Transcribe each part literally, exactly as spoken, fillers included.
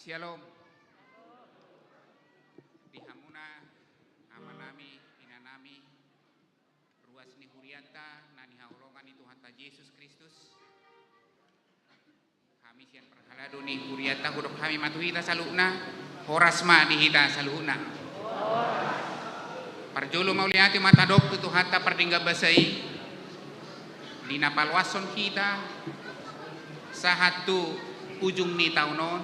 Syalom. Di hamuna amanami, inanami, ruas ni hurianta na hinaholongan ni Tuhanta Jesus Kristus. Hami sian parhalado ni hurianta hudok hami ma tu hita saluhutna, horas ma di hita saluhutna. Parjolo mauliate ma tadok tu Tuhanta pardenggan basa i, di na paloashon hita sahat tu ujung ni taon on,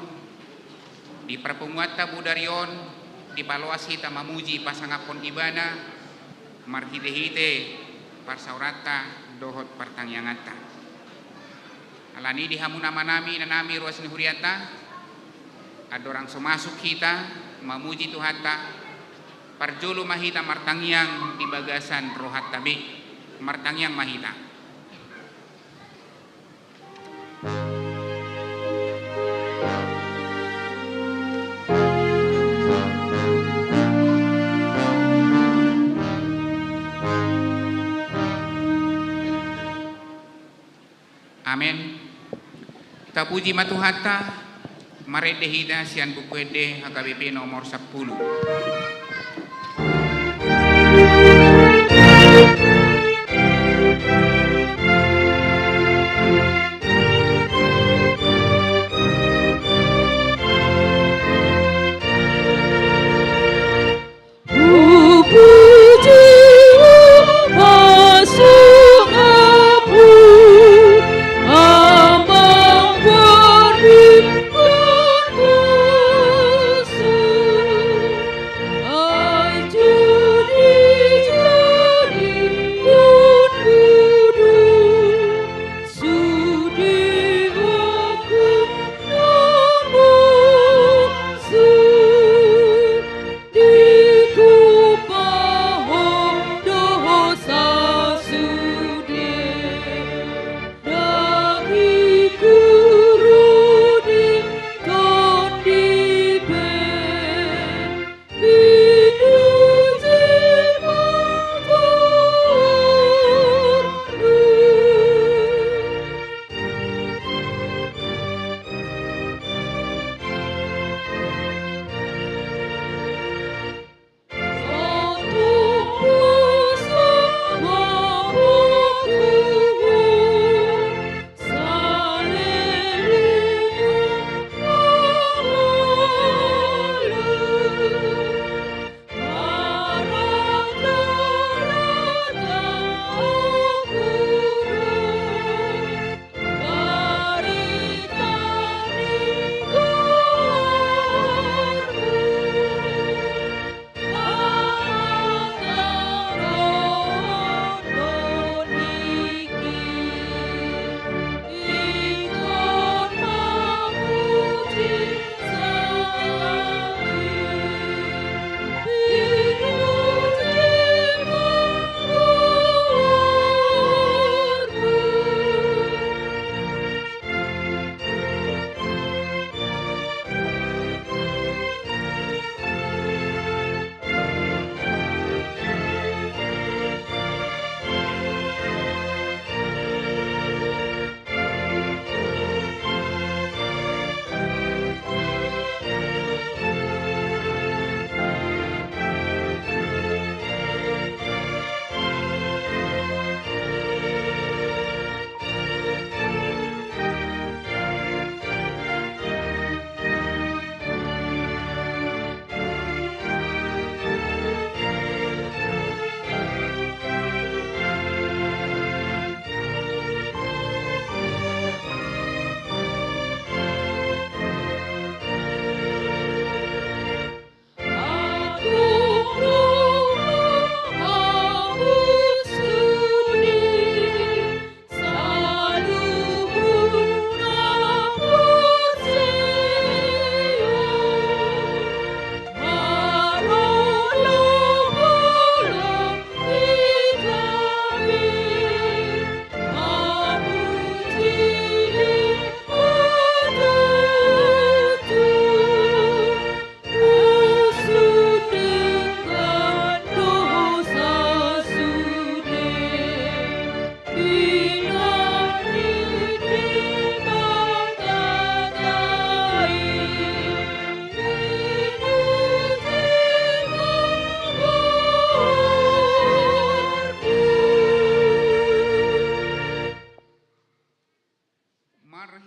di parpunguanta bodari on, dipaloas hita mamuji pasangaphon Ibana, marhitehite parsaoranta dohot partangianganta. Alani i di hamuna amanami, inanami, ruas ni hurianta, andorang so masuk hita mamuji Tuhanta, parjolo ma hita martangiang di bagasan rohanta be. Martangiang ma hita. Amen. Tapuji ma Tuhanta. Marende hita sian Buku Ende H K B P nomor sampulu.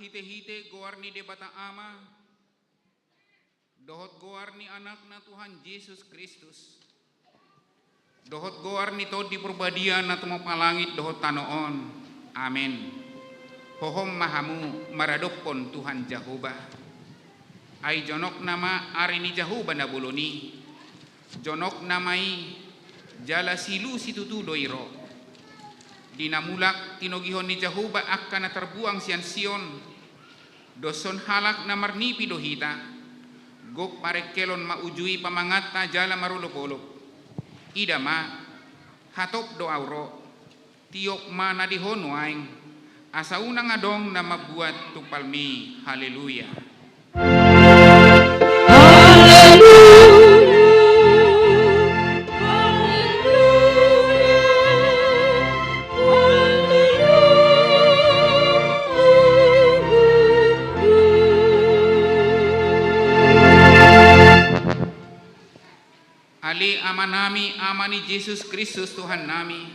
Hite-hite goar ni Debata Ama, dohot goar ni Anakna Tuhan Jesus Kristus, dohot goar ni Tondi Parbadia na tumompa langit dohot tano on. Amen. Hohom ma hamu maradophon Tuhan Jahowa. Ai jonokna ma ari ni Jahowa na bolon i. Jonokna ma i, jala silu situtu do i ro. Di na mulak tinogihon ni Jahowa angka na tarbuang sian Sion, doshon halak na marnipi do hita. Gok parengkelon ma uju i pamanganta jala marolop-olop. Ida ma, hatop do ahu ro. Tiop ma na di ho nuaeng, asa unang adong na mambuat tumpalmi. Haleluya. Ale Amanami, Ama ni Jesus Kristus Tuhannami,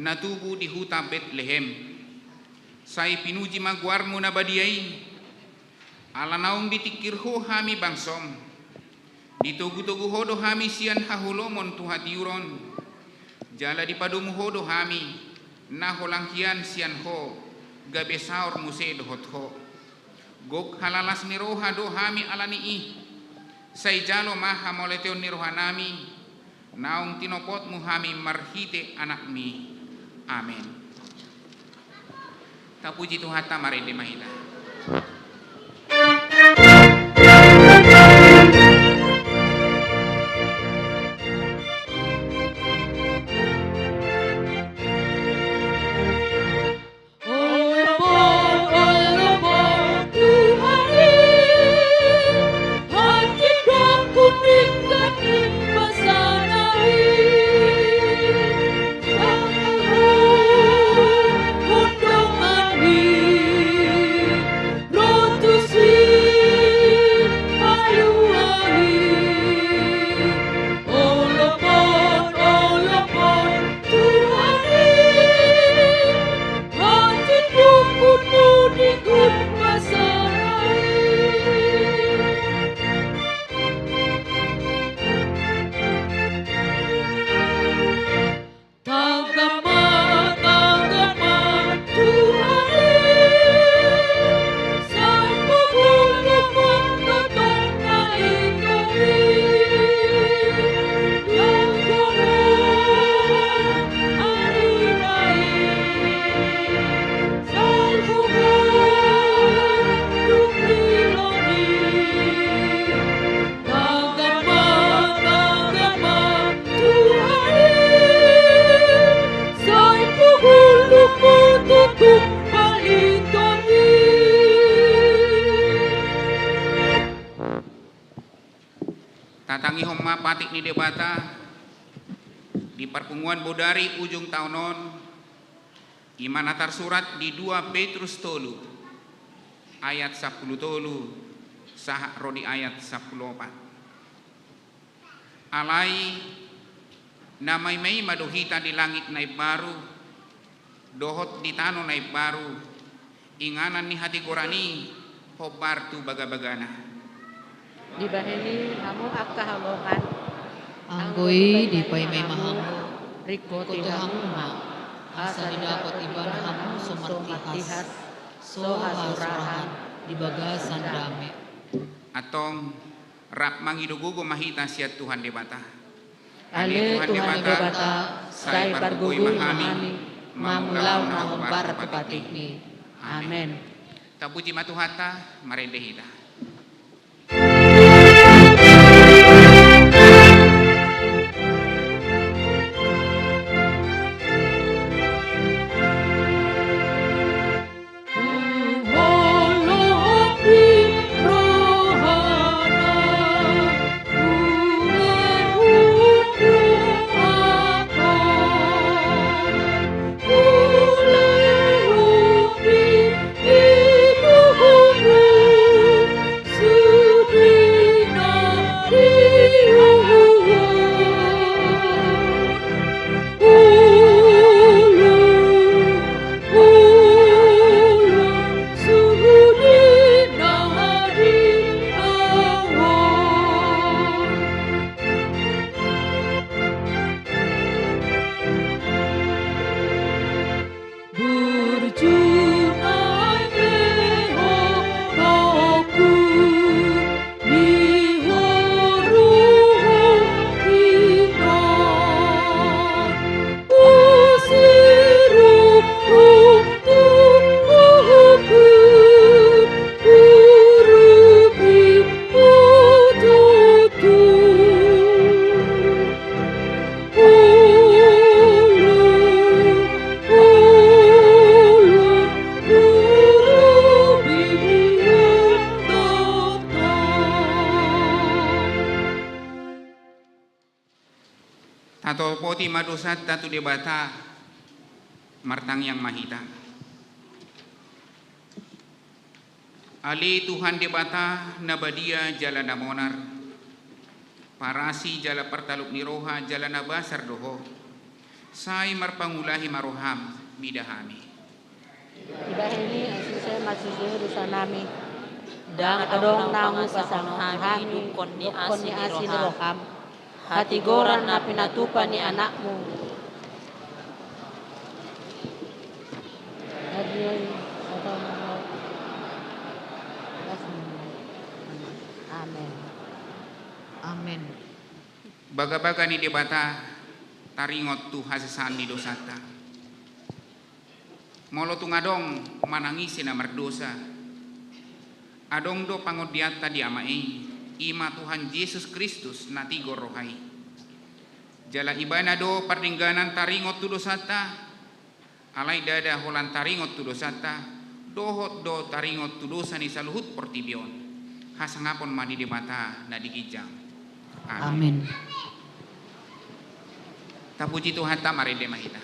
na tubu di huta Betlehem, sai pinuji ma goarmu na badia i. Ala naung ditingkir ho hami bangsom, ditogu-togu ho do hami sian haholomon tu hatiuron, jala dipadomu ho do hami, na holang hian sian ho, gabe saor muse dohot ho. Gok halalas ni roha do hami ala ni i. Sai jalo ma hamauliateon ni rohanami, naung tinopotmu hami marhite Anakmi. Amen. Tapuji Tuhanta, marende ma hita. Tatangihon ma patik ni Debata di parpunguan bodari ujung taon on, i ma na tarsurat di dua Petrus tolu ayat sampulu tolu sahat ro di ayat sampulu opat. Alai na maima-ima do hita di langit na imbaru dohot di tano na imbaru, inganan ni hatigoran i hombar tu bagabagana. Dibahen i hamu angka haholongan, anggo i dipaima-ima hamu, ringkoti hamu ma, asa didapot ibana hamu so martihas, so hasurahan di bagasan dame. Antong, rap mangido gogo ma hita sian Tuhan Debata. Ale Tuhan Debata, sai pargogoi ma hami, mamulahon na hombar tu patikmi. Amen. Tapuji ma Tuhanta, marende hita. ma dosanta tu Debata, martangiang ma hita. Ale Tuhan Debata na badia jala na monang, parasi jala partalup ni roha jala na basar do Ho, sai marpangulahi ma roham mida hami. Dibahen i, asa ise ma suse dosanami. Ndang adong naung hupasahat hami dokkon ni asi ni roham. Hatigoran na pinatupa ni anakmu. Amen. Amen. Bagabaga ni Debata taringot tu hasesaan ni dosanta. Molo tung adong manang ise na mardosa, adong do pangondianta di Ama i, i ma Tuhan Jesus Kristus na tigor roha i. Jala Ibana do pardengganan taringot tu dosanta, alai ndada holan taringot tu dosanta, dohot do taringot tu dosa ni saluhut portibi on. Hasangapon ma di Debata na di ginjang. Amen. Amen. Tapuji Tuhanta, marende ma hita.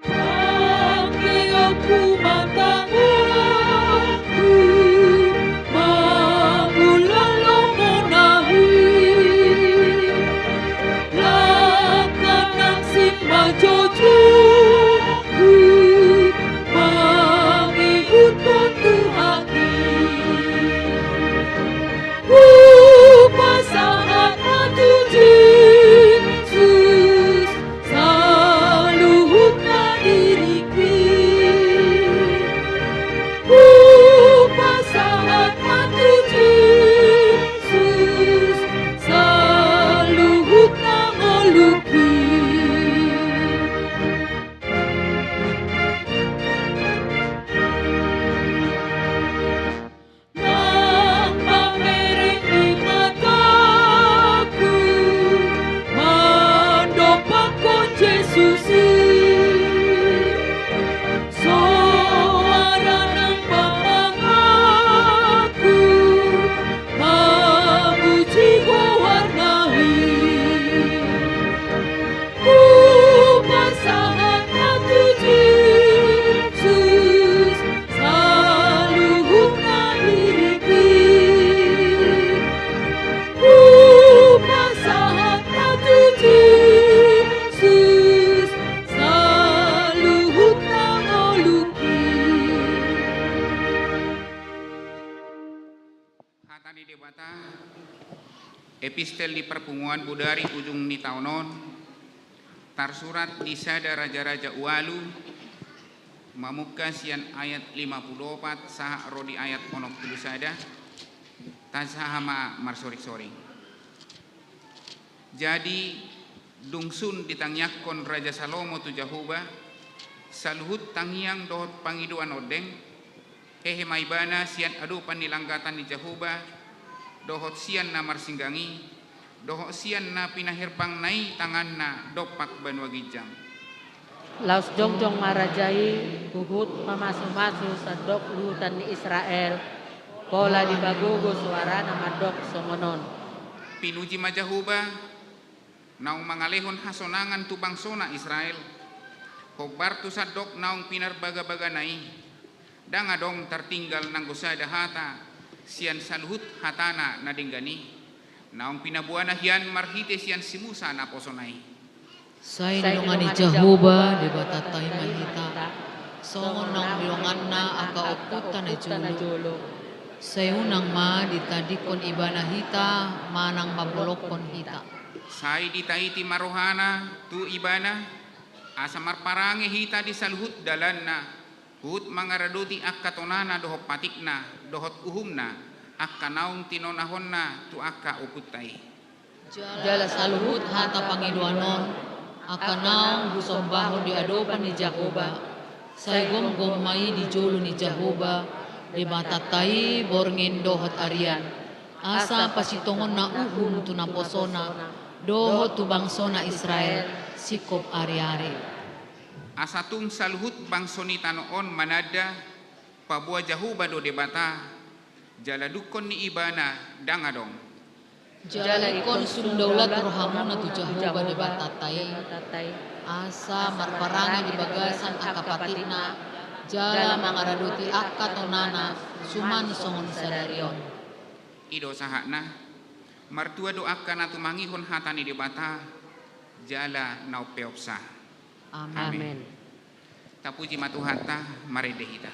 Pangke au humatangku, mangula lomo na i, langka nang simba jojongku, mangihuthon Tuhan i. Hupasahat ma tu Jesus saluhutna diringki. Hupasahat ma tu Jesus saluhutna ngolungki. Nang mamereng ni matangku mandompakkon Jesus i, soara nang panganganku mamuji goarna i. Hupasahat ma tu Jesus saluhutna diringki. Hupasahat ma tu Jesus saluhutna ngolungki. Hata ni Debata, epistel di parpunguan bodari ujung ni taon on, tarsurat di sada Raja-raja ualu, mamungka sian ayat lima pulu opat sahat ro di ayat onom pulu sada, tasaha ma marsoring-soring. Jadi, dung sun ditangiangkon Raja Salomo tu Jahowa saluhut tangiang dohot pangidoan ondeng, hehe ma ibana sian adopan ni langgatan ni Jahowa, dohot sian na marsinggang i, dohot sian na pinaherbangna i tanganna dompak banua ginjang. Laos jongjong ma raja i, huhut mamasumasu sandok luhutan ni Israel, pola dipagogo soarana mandok songon on. Pinuji ma Jahowa, naung mangalehon hasonangan tu bangsona Israel, hombar tu sandok naung pinarbagabagana i. Ndang adong tartinggal nanggo sada hata sian saluhut hatana na denggan i, naung pinaboana hian marhite sian si Musa naposona i. Sai nidongani Jahowa Debatanta i ma hita, songon naung nidonganna angka ompunta na jolo. Sai unang ma ditadingkon ibana hita manang mambolongkon hita. Sai ditaiti ma rohana tu ibana, asa marparange hita di saluhut dalanna, huhut mangaradoti angka tonana dohot patikna, dohot uhumna, angka naung tinonahonna tu angka ompunta i. Jala saluhut hata pangidoan on, angka naung husombahon di adopan ni Jahowa, sai gomgom ma i di jolo ni Jahowa, Debatanta i borngin dohot arian. Asa pasintongonna uhum tu naposona dohot tu bangsona Israel singkop ari-ari. Asa tung saluhut bangso ni tano on mananda paboa Jahowa do Debata, jala dungkon ni Ibana ndang adong. Jala ingkon sulung daulat rohamuna tu Jahowa Debatanta i, asa marparange di bagasan angka patikna, jala mangaradoti angka tonana, suman songon sadari on. I do sahatna. Martua do angka na tumangihon hata ni Debata, jala na umpeopsa. Amen. Amen. Tapuji ma Tuhanta, marende hita.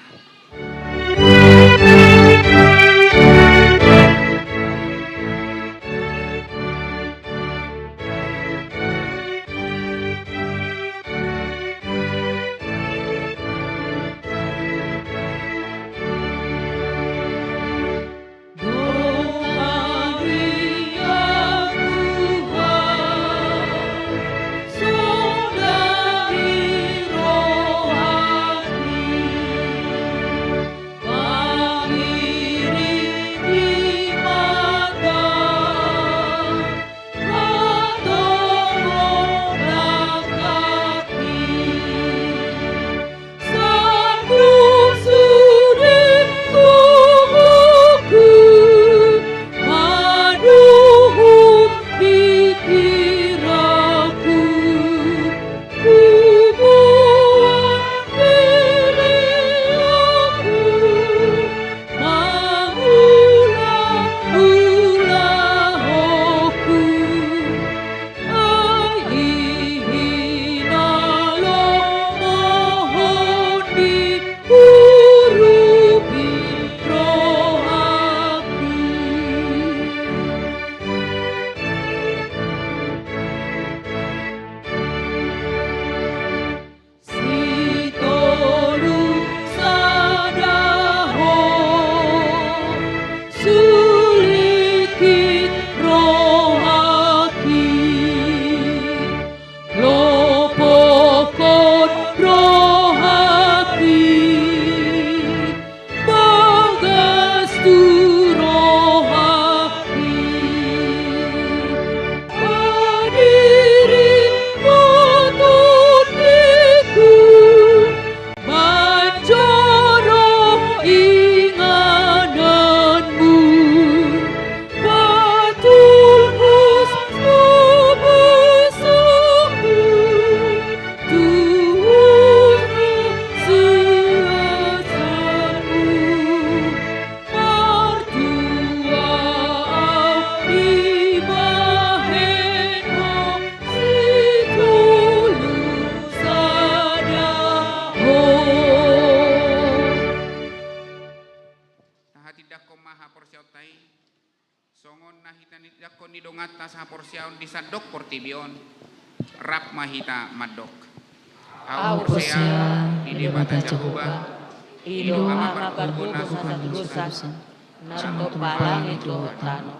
Tahatindangkon ma haporseaonta i, songon na hita nitindangkon ni donganta sahaporseaon di sandok portibi on, rap ma hita mandok. Ahu porsea di Debata Jahowa, i do Ama pargogo na so hasuhuton, na so tumpahna langit dohot tano.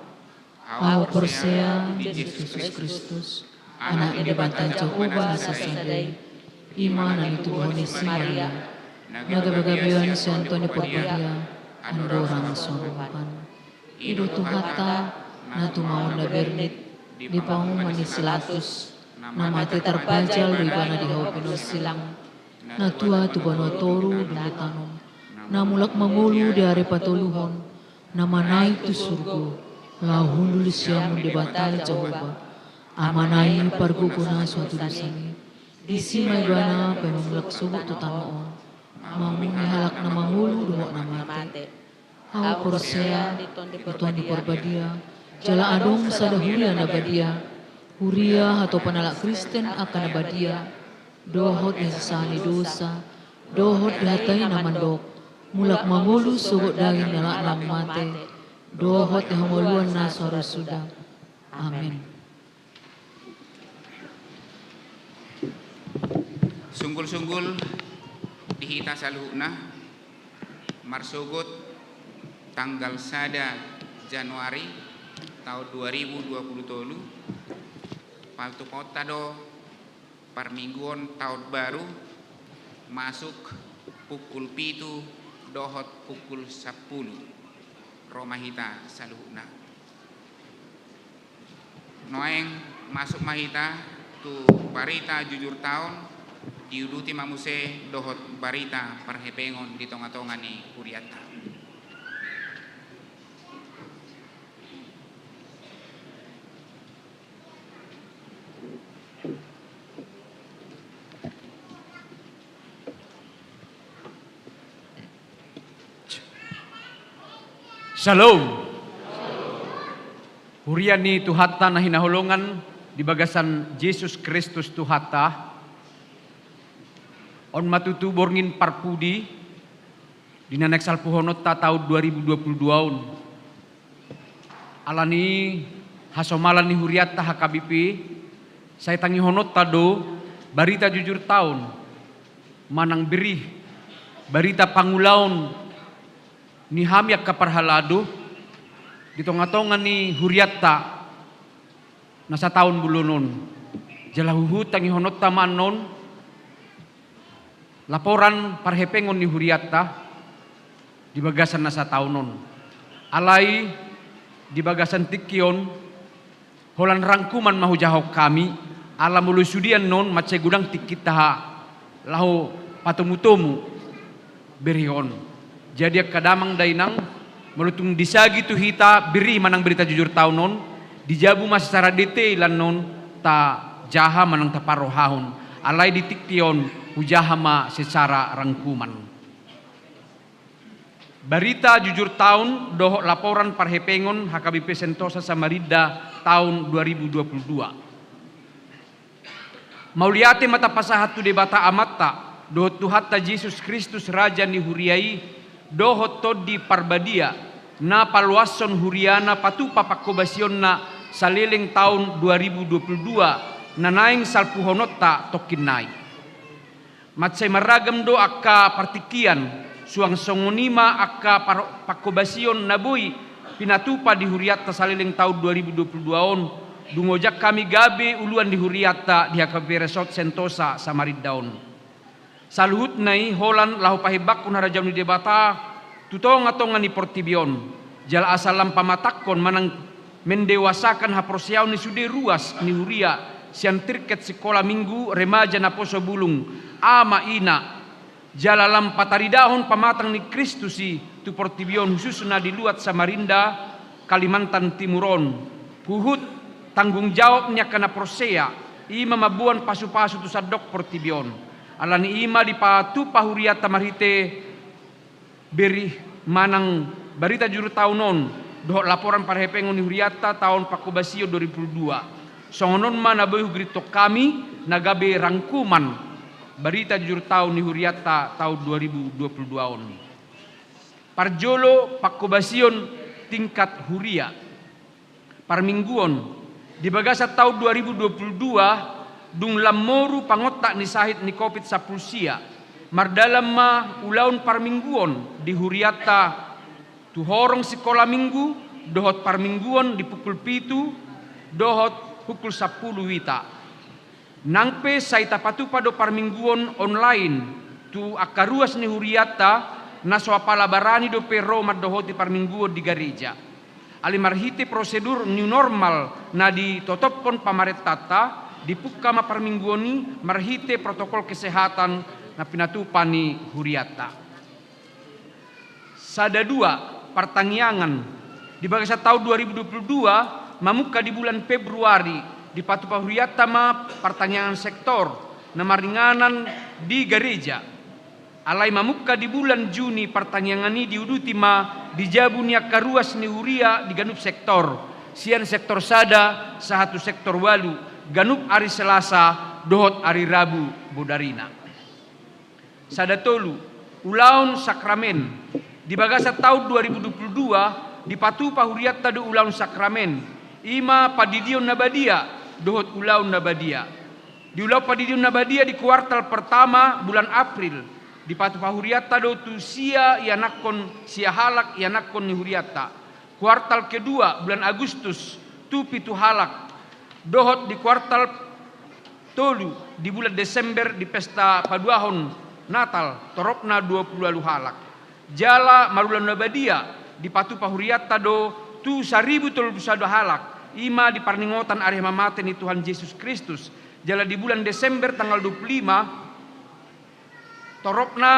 Ahu porsea di Jesus Kristus, Anak ni Debata Jahowa na sasada i, i ma na nitubuhon ni si Maria, na gabe gabeon sian Tondi Porbadia, andorang so umpan. I do Tuhanta, na tumaon na bernit, di panguhuman ni si Latus, na mate tarpajal do ibana di hau pinosilang, na tua tu banua toru dung ditanom, na mulak mangolu di ari patoluhon, na manaek tu surgo, laho hundul siamun Debata Jahowa, Amana i pargogo na so hatudosan i, disi ma ibana paima mulak sogot tu tano on, mamunghi halak na mangolu dohot na mate. Ahu porsea di Tondi Porbadia, jala adong sada huria na badia, huria hatopan halak Kristen angka na badia, dohot di hasesaan ni dosa, dohot di hata i na mandok, mulak mangolu sogot daging ni halak na mate, dohot di hangoluan na so harus suda. Amen. Sunggul-sunggul di hita saluhutna, marsogot tanggal sada Januari taon dua ribu dua puluh tolu, paltupaonta do parmingguon taon baru, masuk pukul pitu dohot pukul sampulu. Ro ma hita saluhutna. Nuaeng masuk ma hita tu barita jujur taon, diuduti ma muse dohot barita parhepengon di tonga-tonga ni hurianta. Shalom. Huria ni Tuhanta na hinaholongan di bagasan Jesus Kristus Tuhanta. On ma tutu borngin parpudi di na naeng salpuhononta taon dua ribu dua puluh dua on. Alani i, hasomalan ni hurianta H K B P, sai tangihononta do barita jujur taon, manang berih, barita pangulaon ni hami angka parhalado di tonga-tonga ni hurianta na sataon bolon on. Jala huhut tangihononta ma annon laporan parhepengon ni hurianta di bagasan na sataon on. Alai di bagasan tingki on, holan rangkuman ma hujahahon hami, ala molo sude annon mansai godang tingkinta laho patomu-tomu berih on. Jadi angka damang dainang, molo tung disagi tu hita berih manang barita jujur taon on, di jabu ma secara detail annon tajaha manang taparrohahon. Alai di tingki on hujaha ma secara rangkuman. Barita jujur taon dohot laporan parhepengon H K B P Sentosa Samarinda taon dua ribu dua puluh dua. Mauliate ma tapasahat tu Debata Amanta dohot Tuhanta Jesus Kristus, Raja ni huria i, dohot Tondi Parbadia, na paloashon huriana patupa panghobasionna saleleng taon dua ribu dua puluh dua, na naeng salpuhononta tongkin nai. Mansai marragam do angka partingkian, suang songon i ma angka par-, panghobasion na boi pinatupa di hurianta saleleng taon dua ribu dua puluh dua on, dung ojan hami gabe uluan di hurianta di H K B P Resort Sentosa Samarinda on. Saluhutna i holan laho pahebanghon harajaon ni Debata tu tonga-tonga ni portibi on, jala asa lam pamatangkon manang mendewasakan haporseaon ni sude ruas ni huria, sian tirket sikola minggu, remaja, naposo bulung, ama ina, jala lam pataridahon pamatang ni Kristus i tu portibi on, hususna di luat Samarinda, Kalimantan Timur on. Huhut tanggung jawab ni angka na porsea i ma mamboan pasu-pasu tu sandok portibi on. Alani i ma dipatupa hurianta marhite berih manang barita jujur taon on dohot laporan parhepengon ni hurianta taon panghobasion dua ribu dua puluh dua. Songon on ma na boi hugirithon hami na gabe rangkuman barita jujur taon ni hurianta taon dua ribu dua puluh dua on. Parjolo, panghobasion tingkat huria. Parmingguon. Di bagasan taon dua ribu dua puluh dua, dung lam moru pangontak ni sahit ni Covid sampulu sia, mardalan ma ulaon parmingguon di hurianta tu horong sikola minggu dohot parmingguon di pukul pitu dohot pukul sampulu wita. Nang pe sai tapatupa do parmingguon online tu angka ruas ni hurianta na so apala barani dope ro mandohoti parmingguon di gareja. Alai marhite prosedur new normal na ditotophon pamarentanta, dipungka ma parmingguon i marhite protokol kesehatan na pinatupa ni hurianta. Sada dua, partangiangan. Di bagasan taon dua ribu dua puluh dua, mamungka di bulan Februari, dipatupa hurianta ma partangiangan sektor na maringanan di gareja. Alai mamungka di bulan Juni, partangiangan i diuduti ma di jabu ni angka ruas ni huria di ganup sektor, sian sektor sada sahat tu sektor ualu, ganup ari Selasa dohot ari Rabu bodarina. Sada tolu, ulaon sakramen. Di bagasan taon dua ribu dua puluh dua, dipatupa hurianta do ulaon sakramen, i ma pandidion na badia dohot ulaon na badia. Di ulaon pandidion na badia di kuartal pertama bulan April, dipatupa hurianta do tu sia ianakhon sia halak ianakhon ni hurianta. Kuartal kedua bulan Agustus, tu pitu halak. Dohot di kuartal tolu di bulan Desember di pesta paduahon Natal, toropna dua pulu ualu halak. Jala marulaon na badia, dipatupa hurianta do tu saribu tolu pulu sada halak, i ma di parningotan ari hamamate ni Tuhan Jesus Kristus. Jala di bulan Desember tanggal dua puluh lima, toropna,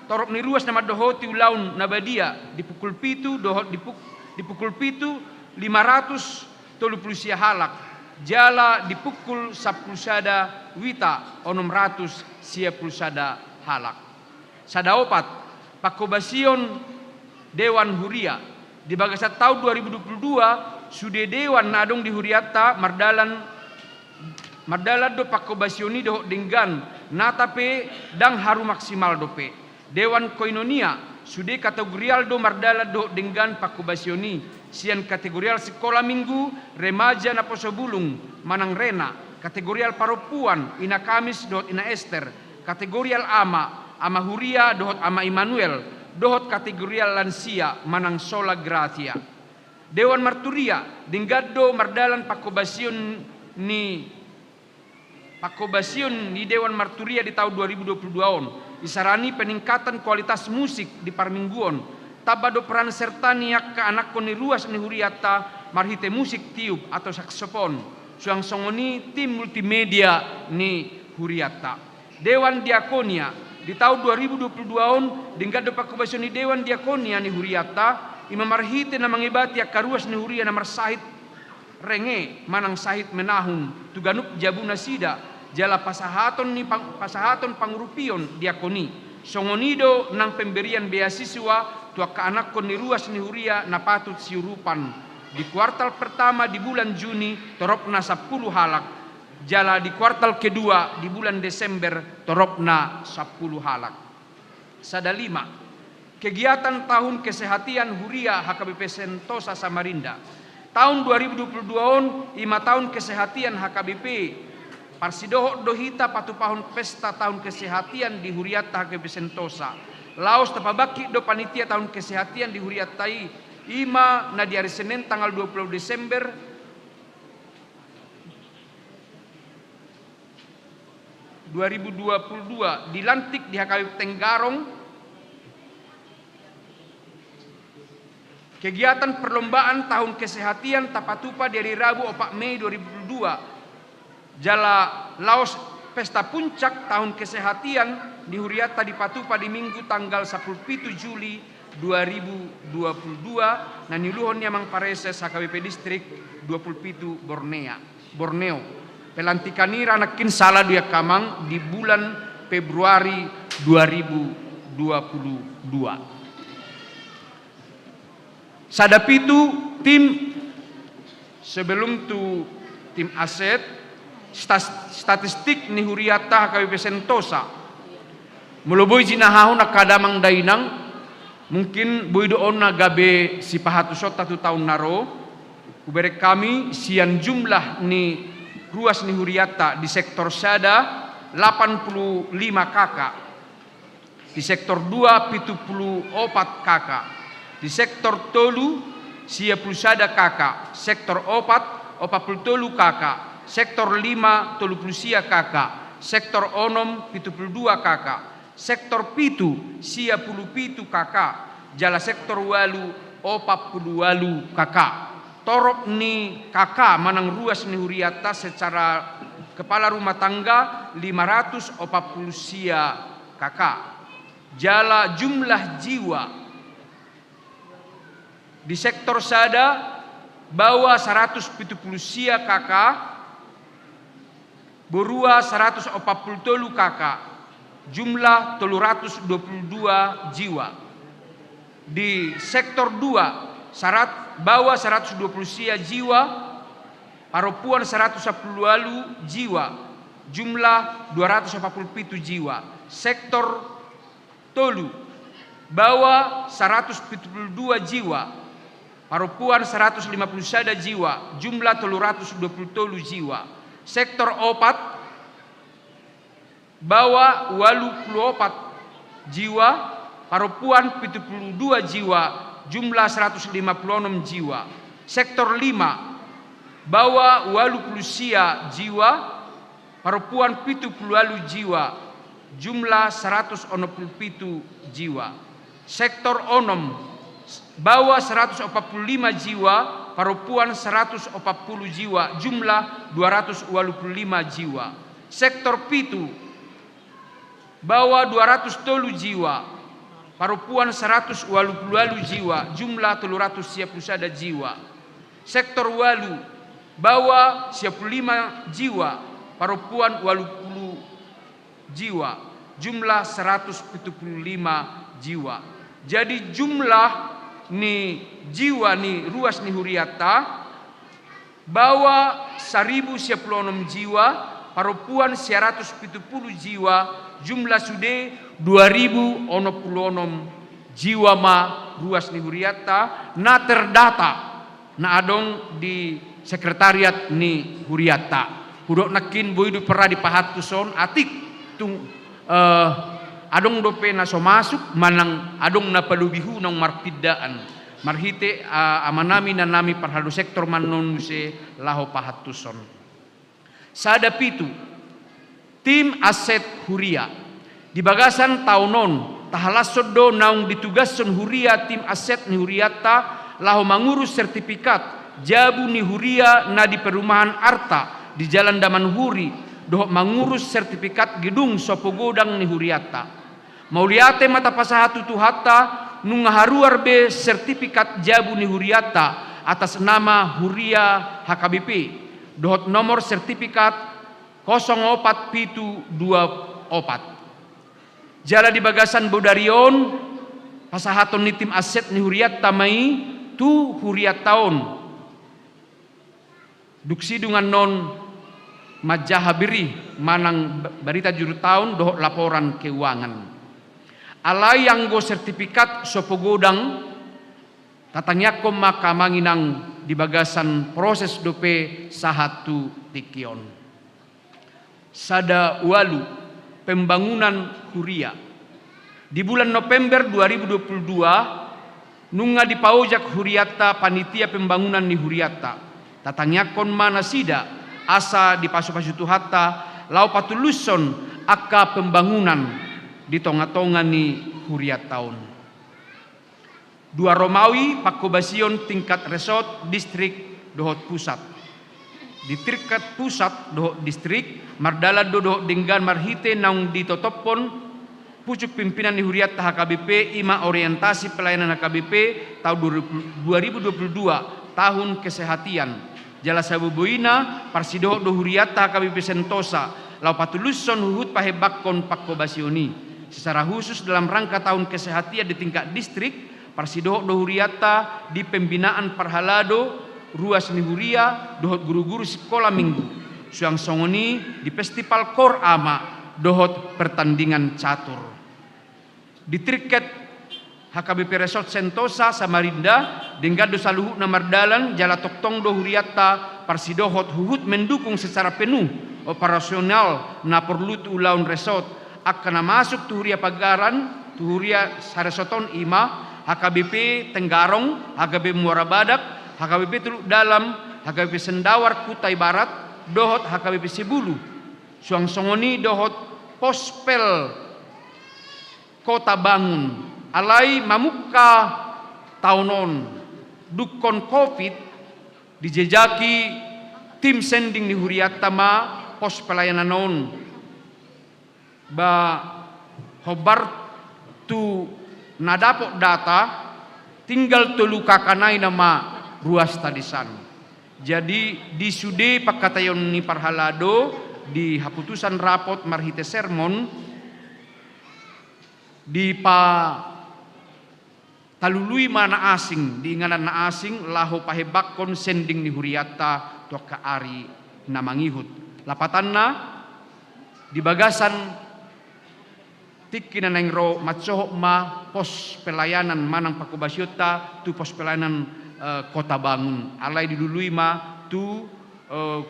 torop ni ruas na mandohoti ulaon na badia di pukul pitu dohot di puk-, di pukul pitu lima ratus tolu pulu sia halak, jala di pukul sampulu sada wita onom ratus sia pulu sada halak. Sada opat, pangkobasion dewan huria. Di bagasan taon dua ribu dua puluh dua, sude dewan na adong di hurianta mardalan, mardalan do pangkobasion i dohot denggan, nata pe ndang haru maksimal dope. Dewan koinonia, sude kategorial do mardalan dohot denggan pangkobasion i, sian kategorial sikola minggu, remaja, naposo bulung manang rena, kategorial parompuan, ina Kamis dohot ina Ester, kategorial ama, ama huria dohot ama Immanuel, dohot kategorial lansia manang sola gratia. Dewan marturia, denggan do mardalan pangkobasion ni, pangkobasion ni dewan marturia di taon dua ribu dua puluh dua on. Isarani peningkatan kualitas musik di parmingguon, tamba do peran serta ni angka anakkon ni ruas ni hurianta marhite musik tiup atau saksofon. Suang songon i tim multimedia ni hurianta. Dewan diakonia, di taon dua ribu dua puluh dua on, denggan do pangkobasion ni dewan diakonia ni hurianta, i ma marhite na mangebati angka ruas ni huria na marsahit renge manang sahit menahun tu ganup jabu nasida, jala pasahaton ni pang-, pasahaton pangurupion diakon i. Songon i do nang pemberian beasiswa tu angka anakkon ni ruas ni huria na patut siurupan. Di kuartal pertama di bulan Juni toropna sampulu halak, jala di kuartal kedua di bulan Desember toropna sampulu halak. Sada lima. Kegiatan tahun kesehatian huria H K B P Sentosa Samarinda. Taon dua ribu dua puluh dua on, i ma taon kesehatian H K B P. Parsidohot do hita patupahon pesta tahun kesehatian di hurianta H K B P Sentosa. Laos tapabangkit do panitia tahun kesehatian di hurianta i, i ma na di ari Senen tanggal dua puluh Desember dua ribu dua puluh dua, dilantik di H K B P Tenggarong. Kegiatan perlombaan tahun kesehatian tapatupa di ari Rabu opat Mei dua ribu dua puluh dua. Jala laos pesta puncak tahun kesehatian di hurianta dipatupa di Minggu tanggal sampulu pitu Juli dua ribu dua puluh dua, na niuluhon ni Amang Pareses H K B P Distrik dua puluh pitu Bornea. Borneo. Pelantikan i ra nangkin sala do i angka amang di bulan Februari dua ribu dua puluh dua. Sada pitu, tim, sebelum tu tim aset, stas-, statistik ni hurianta H K B P Sentosa. Molo boi jinahahon angka damang dainang, mungkin boi do on na gabe sipahatusonta tu taon na ro. Hubereng hami sian jumlah ni ruas ni hurianta di sektor sada, lapan pulu lima K K, di sektor dua, pitu pulu opat K K, di sektor tolu, sia pulu sada K K, sektor opat, opat pulu tolu K K, sektor lima, tolu pulu sia K K, sektor onom, pitu pulu dua K K, sektor pitu, sia pulu pitu K K, jala sektor ualu, opat pulu ualu K K. Torop ni K K manang ruas ni hurianta secara kepala rumah tangga lima ratus opat pulu sia K K. Jala jumlah jiwa di sektor sada, baoa saratus pitu pulu sia K K, borua saratus opat pulu tolu K K, jumlah tolu ratus dua pulu dua jiwa. Di sektor dua, sarat-, baoa saratus dua pulu sia jiwa, parompuan saratus sampulu ualu jiwa, jumlah dua ratus opat pulu pitu jiwa. Sektor tolu, baoa saratus pitu pulu dua jiwa, parompuan saratus lima pulu sada jiwa, jumlah tolu ratus dua pulu tolu jiwa. Sektor opat, baoa ualu pulu opat jiwa, parompuan pitu pulu dua jiwa, jumlah saratus lima pulu onom jiwa. Sektor lima, baoa ualu pulu sia jiwa, parompuan pitu pulu ualu jiwa, jumlah saratus onom pulu pitu jiwa. Sektor onom, baoa saratus opat pulu lima jiwa, parompuan saratus opat pulu jiwa, jumlah dua ratus ualu pulu lima jiwa. Sektor pitu, baoa dua ratus tolu jiwa, parompuan saratus ualu pulu ualu jiwa, jumlah tolu ratus sia pulu sada jiwa. Sektor ualu, baoa sia pulu lima jiwa, parompuan ualu pulu jiwa, jumlah saratus pitu pulu lima jiwa. Jadi jumlah ni jiwa ni ruas ni hurianta, baoa saribu sia pulu onom jiwa, parompuan sia ratus pitu pulu jiwa, jumlah sude dua ribu onom pulu onom jiwa ma ruas ni hurianta na terdata na adong di sekretariat ni hurianta. Hudok nangkin boi do pernah dipahantuson, atik tung, eh, adong dope na so masuk manang adong na palobi hu naung marpindaan. Marhite, ah, amanami inanami parhalado sektor ma annon muse laho pahantuson. Sada pitu, tim aset huria. Di bagasan taon on, tahalashon do naung ditugashon huria tim aset ni hurianta laho mangurus sertifikat jabu ni huria na di perumahan Arta di Jalan Damanhuri, dohot mangurus sertifikat gedung sopo godang ni hurianta. Mauliate ma tapasahat tu Tuhanta, nunga haruar be sertifikat jabu ni hurianta atas nama huria H K B P, dohot nomor sertifikat kosong opat pitu dua opat. Jala di bagasan bodari on, pasahaton ni tim aset ni hurianta ma i tu hurianta on. Dung sidung annon manjaha biri manang ba-, barita juru taon dohot laporan keuangan. Alai anggo sertifikat sopo godang, tatangiangkon ma angka amang inang di bagasan proses dope sahat tu tingki on. Sada ualu, pembangunan huria. Di bulan November dua ribu dua puluh dua, nunga dipaojak hurianta panitia pembangunan ni hurianta. Tatangiangkon ma nasida, asa dipasupasu Tuhanta, laho patulushon angka pembangunan di tongatonga ni hurianta on. Dua Romawi, pangkobasion tingkat resort, distrik, dohot pusat. Di tingkat pusat dohot distrik, mardalan do dohot denggan marhite naung ditotophon pucuk pimpinan ni hurianta H K B P, i ma orientasi pelayanan H K B P tahun dua ribu dua puluh dua, tahun kesehatian. Jala saboboina, parsidohot do hurianta H K B P Sentosa, laho patulushon huhut pahembangkon pangkobasion i. Secara khusus dalam rangka tahun kesehatian di tingkat distrik, parsidohot do hurianta di pembinaan parhalado, ruas ni huria, dohot guruguru sikola minggu. Suang songon i di festival kor ama, dohot pertandingan catur. Di tingkat H K B P Resort Sentosa Samarinda, denggan do saluhutna mardalan, jala tongtong do hurianta parsidohot huhut mendukung secara penuh operasional na porlu tu ulaon resort, angka na masuk tu huria pagaran, tu huria saresort on i ma, H K B P Tenggarong, H K B P Muara Badak, H K B P Teluk Dalam, H K B P Sendawar Kutai Barat, dohot H K B P Sibulu. Suang songon i dohot Pospel Kota Bangun, alai mamungka taon on, dungkon covid, dijejaki tim sending ni hurianta ma pos pelayanan on. Ba hombar tu na dapot data, tinggal tolu K K nai nama ruasta di san. Jadi di sude pangkataion ni parhalado di haputusan rapot marhite sermon, dipatalului ma na asing, di inganan na asing, laho pahembangkon sending ni hurianta tu angka ari na mangihut. Lapatanna, di bagasan tingki na naeng ro mansohot ma pos pelayanan manang pangkobasionta tu pos pelayanan, eh, Kota Bangun. Alai dilului ma tu, eh,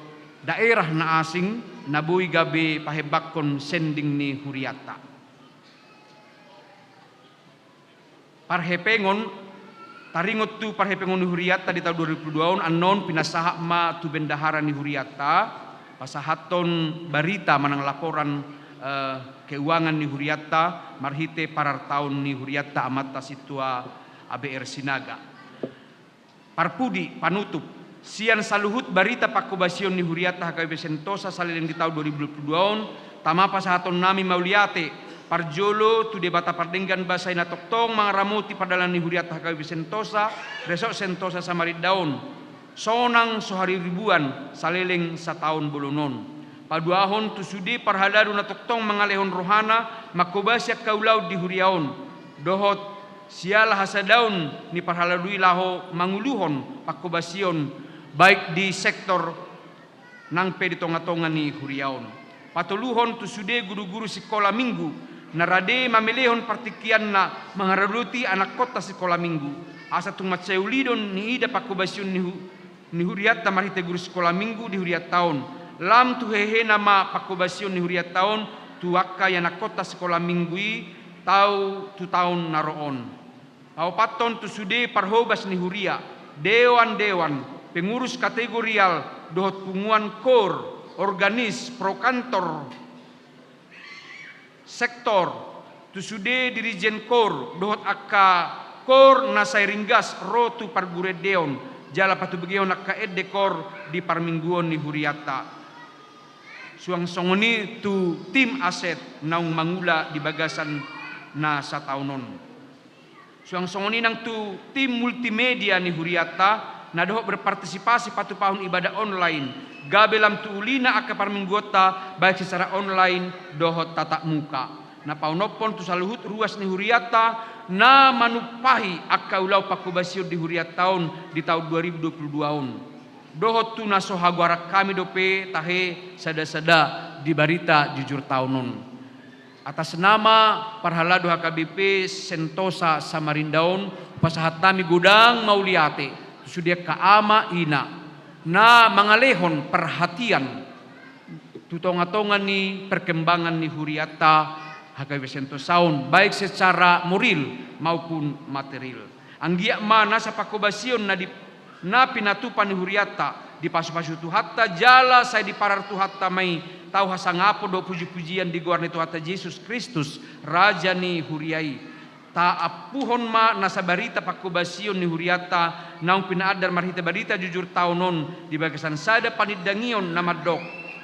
daerah na asing, na boi gabe pahembangkon sending ni hurianta. Parhepengon, taringot tu parhepengon ni hurianta di taon dua ribu dua on, annon pinasahat ma tu bendahara ni hurianta, pasahathon barita manang laporan, eh, keuangan ni hurianta, marhite parartaon ni hurianta Amanta Sintua A B R Sinaga. Parpudi, panutup, sian saluhut barita pangkobasion ni hurianta H K B P Sentosa saleleng di taon dua ribu dua puluh dua on, tama pasahatonnami mauliate parjolo tu Debata pardenggan basa i na tongtong mangaramoti pardalanan ni hurianta H K B P Sentosa, Resort Sentosa Samarinda on, sonang so hariribuan saleleng sataon bolon on. Paduahon tu sude parhalado na tongtong mangalehon rohana mangkobasi angka ulaon di huria on, dohot siala hasadaon ni parhalado i laho manguluhon pangkobasion, baik di sektor nang pe di tongatonga ni huria on. Patoluhon tu sude guruguru sikola minggu na rade mamelehon partingkianna mangaradoti anakkonta sikola minggu, asa tung mansai ulidon niida pangkobasion ni hu-, ni hurianta marhite guru sikola minggu di hurianta on, lam tu hehena ma pangkobasion ni hurianta on tu angka ianakkonta sikola minggu i tau tu taon na ro on. Paopathon tu sude parhobas ni huria, dewan-dewan, pengurus kategorial, dohot punguan kor, organis, prokantor, sektor, tu sude dirijen kor, dohot angka kor na sai ringgas ro tu parguruendeon, jala patubegehon angka ende kor di parmingguon ni hurianta. Suang songon i tu tim aset naung mangula di bagasan na sataon on. Suang songon i nang tu tim multimedia ni hurianta, na dohot berpartisipasi patupahon ibadah online, gabe lam tu ulina angka parmingguonta, baik secara online dohot tatap muka. Na paonomhon tu saluhut ruas ni hurianta, na manumpahi angka ulaon pangkobasion di hurianta on di taon dua ribu dua puluh dua on. Dohot tu na so hagoaran hami dope tahe sada-sada di barita jujur taon on. Atas nama parhalado H K B P Sentosa Samarinda on, pasahat hami godang mauliate tu sude angka ama ina na mangalehon parhatian tu tongatonga ni perkembangan ni hurianta H K B P Sentosa on, baik secara moral maupun material. Anggiat ma nasa pangkobasion na di, na pinatupa ni hurianta dipasupasu Tuhanta, jala sai diparar Tuhanta ma i tau hasangapon dohot pujipujian di goar ni Tuhanta Jesus Kristus, Raja ni huria i. Taampuhon ma nasa barita pangkobasion ni hurianta naung pinaandar marhite barita jujur taon on di bagasan sada panindangion na mandok: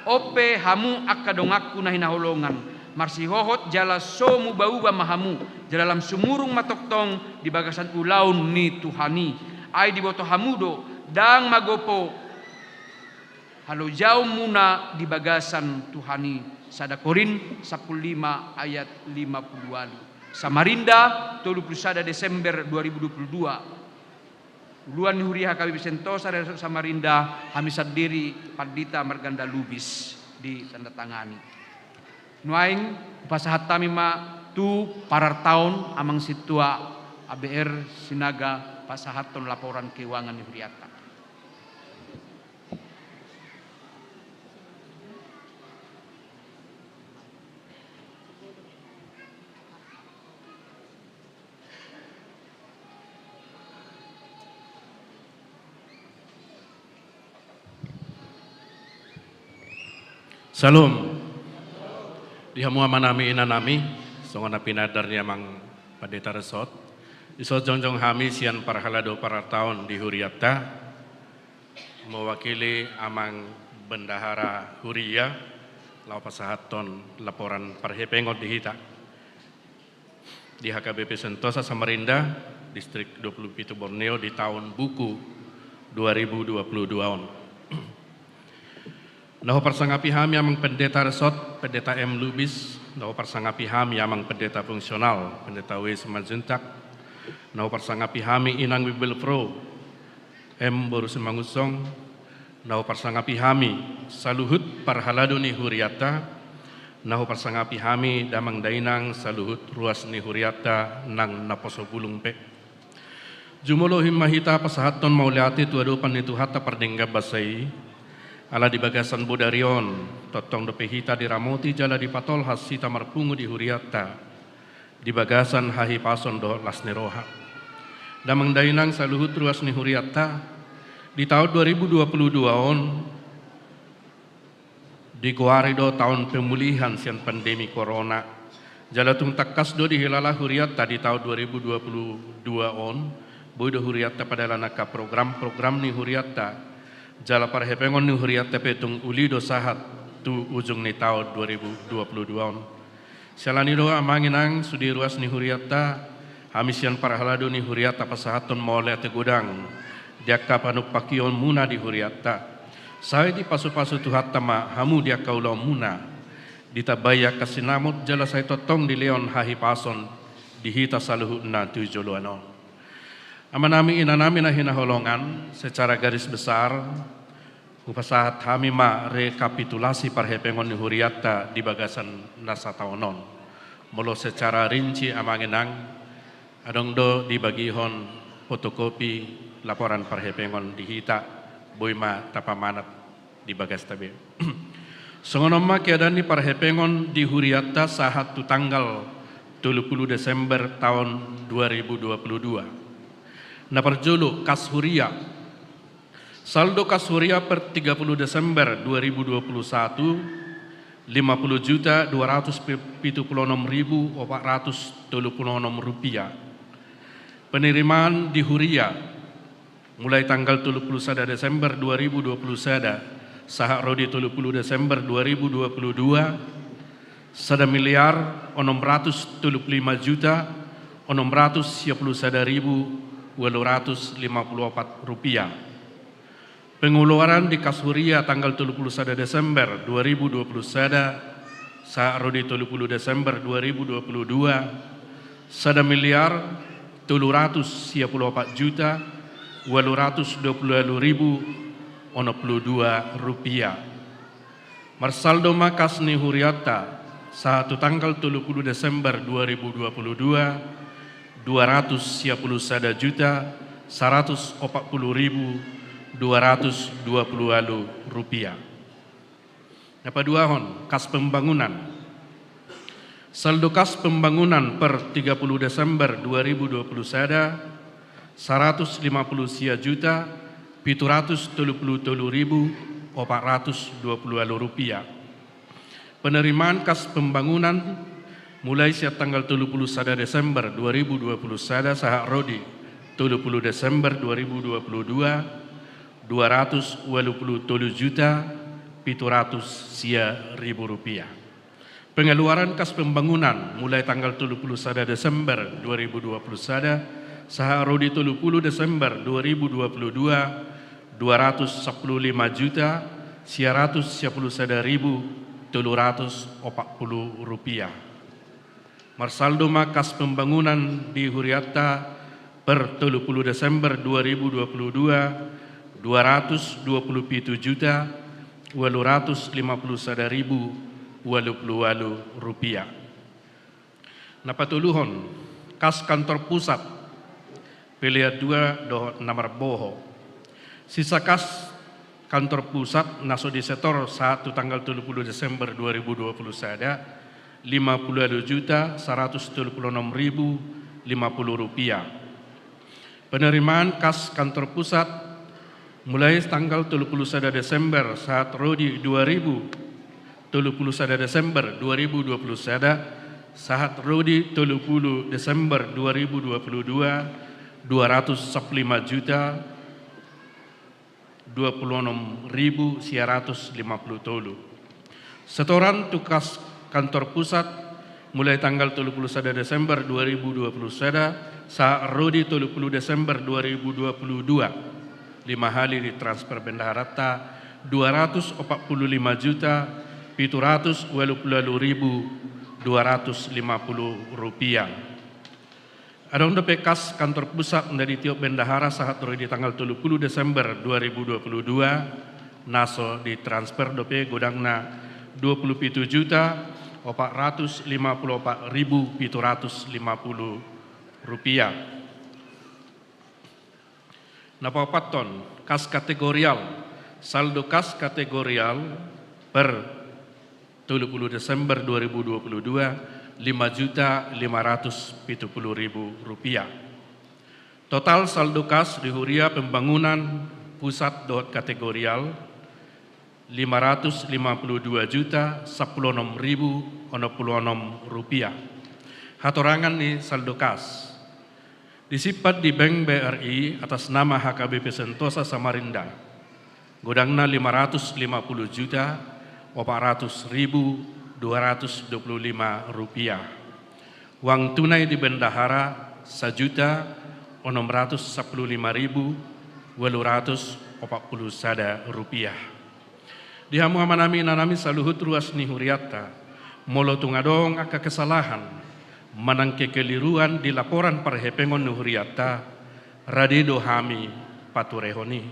On pe hamu angka donganku na hinaholongan, marsihohot jala so mubauba ma hamu, jala lam sumurung ma tongtong di bagasan ulaon ni Tuhan i. Ai diboto hamu do, ndang magopo halojaonmuna di bagasan Tuhan i. Sada Korint sampulu lima ayat lima pulu ualu. Samarinda, tolu pulu sada Desember dua ribu dua pulu dua. Uluan ni huria H K B P Sentosa Resort Samarinda, hami sandiri Pandita Marganda Lubis, ditandatangani. Nuaeng hupasahat hami ma tu parartaon Amang Sintua A B R Sinaga pasahathon laporan keuangan ni hurianta. Syalom. Di hamu amanami, inanami, songon na pinaandar ni Amang Pandita Resort, dison jongjong hami sian parhalado parartaon di hurianta, mewakili Amang Bendahara Huria, laho pasahathon laporan parhepengon di hita di H K B P Sentosa Samarinda, Distrik dua pulu pitu Borneo di taon buku dua ribu dua puluh dua on. Na huparsangapi hami Amang Pendeta Resort, Pendeta M Lubis, na huparsangapi hami Amang Pendeta Fungsional, Pendeta W Simanjuntak, na huparsangapi hami Inang Bibelvrouw M Boru Simangunsong, na huparsangapi hami saluhut parhalado ni hurianta, na huparsangapi hami damang dainang saluhut ruas ni hurianta nang naposo bulung pe. Jumolo himma hita pasahathon mauliate tu adopan ni Tuhanta pardenggan basa i, ala di bagasan bodari on, tongtong dope hita diramoti jala dipatolhas hita marpungu di hurianta, di bagasan hahipason dohot las ni roha. Damang dainang saluhut ruas ni hurianta, di taon dua ribu dua puluh dua on, digoari do taon pemulihan sian pandemi corona. Jala tung tangkas do dihilala hurianta di taon dua ribu dua puluh dua on, Boi do hurianta padalan angka program-program ni hurianta, jala parhepengon ni hurianta pe tung uli do sahat tu ujung ni taon dua ribu dua puluh dua on. Siala ni i do amang inang sude ruas ni hurianta, hami sian parhalado ni hurianta pasahathon mauliate godang di angka panumpahion muna di hurianta. Sai dipasupasu Tuhanta ma hamu di angka ulaon muna, ditambai angka sinamot jala sai tongtong dilehon hahipason di hita saluhutna tu joloan on. Amanami inanami na hinaholongan, secara garis besar hupasahat hami ma rekapitulasi parhepengon ni hurianta di bagasan na sataon on. Molo secara rinci amang inang, adong do dibagihon fotokopi laporan parhepengon di hita, boi ma tapamanat di bagasta be. Songon on ma keadaan ni parhepengon di hurianta sahat tu tanggal tolu pulu Desember taon dua ribu dua pulu dua. Na parjolo kas huria. Saldo kas huria per tiga pulu Desember dua ribu dua pulu satu, lima pulu juta dua ratus pitu pulu onom ribu opat ratus tolu pulu onom rupiah. Penerimaan di huria mulai tanggal tolu pulu sada Desember dua ribu dua pulu sada sahat ro di tolu pulu Desember dua ribu dua pulu dua, sada miliar onom ratus tolu pulu lima juta onom ratus sia pulu sada ribu ualu ratus lima pulu opat rupiah. Pengeluaran di kas huria tanggal tolu pulu sada Desember dua ribu dua pulu sada sahat ro di tolu pulu Desember dua ribu dua pulu dua, sada miliar tolu ratus sia pulu opat juta ualu ratus dua pulu ualu ribu onom pulu dua rupiah. Marsaldo ma kas ni hurianta sahat tu tanggal tolu pulu Desember dua ribu dua pulu dua, dua ratus sia pulu sada juta saratus opat pulu ribu dua ratus dua pulu ualu rupiah. Na paduahon, kas pembangunan. Saldo kas pembangunan per tiga pulu Desember dua ribu dua pulu sada, saratus lima pulu sia juta pitu ratus tolu pulu tolu ribu opat ratus dua pulu ualu rupiah. Penerimaan kas pembangunan mulai sian tanggal tolu pulu sada Desember dua ribu dua pulu sada sahat ro di tolu pulu Desember dua ribu dua pulu dua, dua ratus ualu pulu tolu juta pitu ratus sia ribu rupiah. Pengeluaran kas pembangunan mulai tanggal tolu pulu sada Desember dua ribu dua pulu sada sahat ro di tolu pulu Desember dua ribu dua pulu dua, dua ratus sapulu lima juta sia ratus sia pulu sada ribu tolu ratus opat pulu rupiah. Marsaldo ma kas pembangunan di hurianta per tolu pulu Desember dua ribu dua pulu dua, dua ratus dua pulu pitu juta ualu ratus lima pulu sada ribu ualu pulu ualu rupiah. Na patoluhon, kas kantor pusat, pelean dua dohot na marboho. Sisa kas kantor pusat na so disetor sahat tu tanggal tolu pulu Desember dua ribu dua pulu sada, lima pulu ualu juta saratus tolu pulu onom ribu lima pulu rupiah. Penerimaan kas kantor pusat mulai tanggal tolu pulu sada Desember sahat ro di dua ribu tolu pulu sada Desember dua ribu dua pulu sada sahat ro di tolu pulu Desember dua ribu dua pulu dua, dua ratus sapulu lima juta dua pulu onom ribu sia ratus lima pulu tolu. Setoran tu kas kantor pusat mulai tanggal tolu pulu sada Desember dua ribu dua pulu sada sahat ro di tolu pulu Desember dua ribu dua pulu dua, lima hali ditransfer bendaharanta, dua ratus opat pulu lima juta pitu ratus ualu pulu ualu ribu dua ratus lima pulu rupiah. Adong dope kas kantor pusat na ditiop bendahara sahat ro di tanggal tolu pulu Desember dua ribu dua pulu dua, na so ditransfer dope godangna dua pulu pitu juta opat ratus lima pulu opat ribu pitu ratus lima pulu rupiah. Na paopathon, kas kategorial. Saldo kas kategorial per tolu pulu Desember dua ribu dua pulu dua, lima juta lima ratus pitu pulu ribu rupiah. Total saldo kas di huria pembangunan pusat dohot kategorial, lima ratus lima pulu dua juta sapulu onom ribu onom pulu onom rupiah. Hatorangan ni saldo kas. Disimpan di Bank B R I atas nama H K B P Sentosa Samarinda, godangna lima ratus lima puluh juta opat ratus ribu dua ratus dua puluh lima rupiah. Uang tunai di bendahara sajuta onom ratus sampulu lima ribu ualu ratus opat puluh sada rupiah. Di hamu amanami inanami saluhut ruas ni hurianta, molo tung adong angka kesalahan manang kekeliruan di laporan parhepengon ni hurianta, rade do hami paturehon i.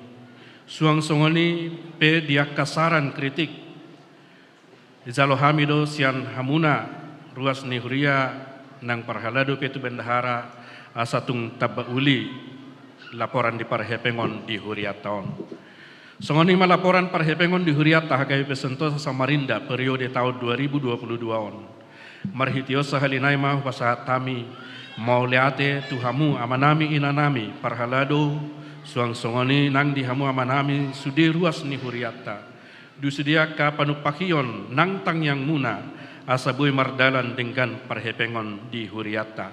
Suang songon i pe di angka saran kritik, dijalo hami do sian hamuna ruas ni huria nang parhalado pe tu bendahara, asa tung tamba uli laporan di parhepengon di hurianta on. Songon i ma laporan parhepengon di hurianta H K B P Sentosa Samarinda periode taon dua ribu dua puluh dua on. Marhite on sahali nai ma hupasahat hami mauliate tu hamu amanami inanami parhalado, suang songon i nang di hamu amanami sude ruas ni hurianta. Dung sude angka panumpahion nang tangiangmuna, asa boi mardalan denggan parhepengon di hurianta.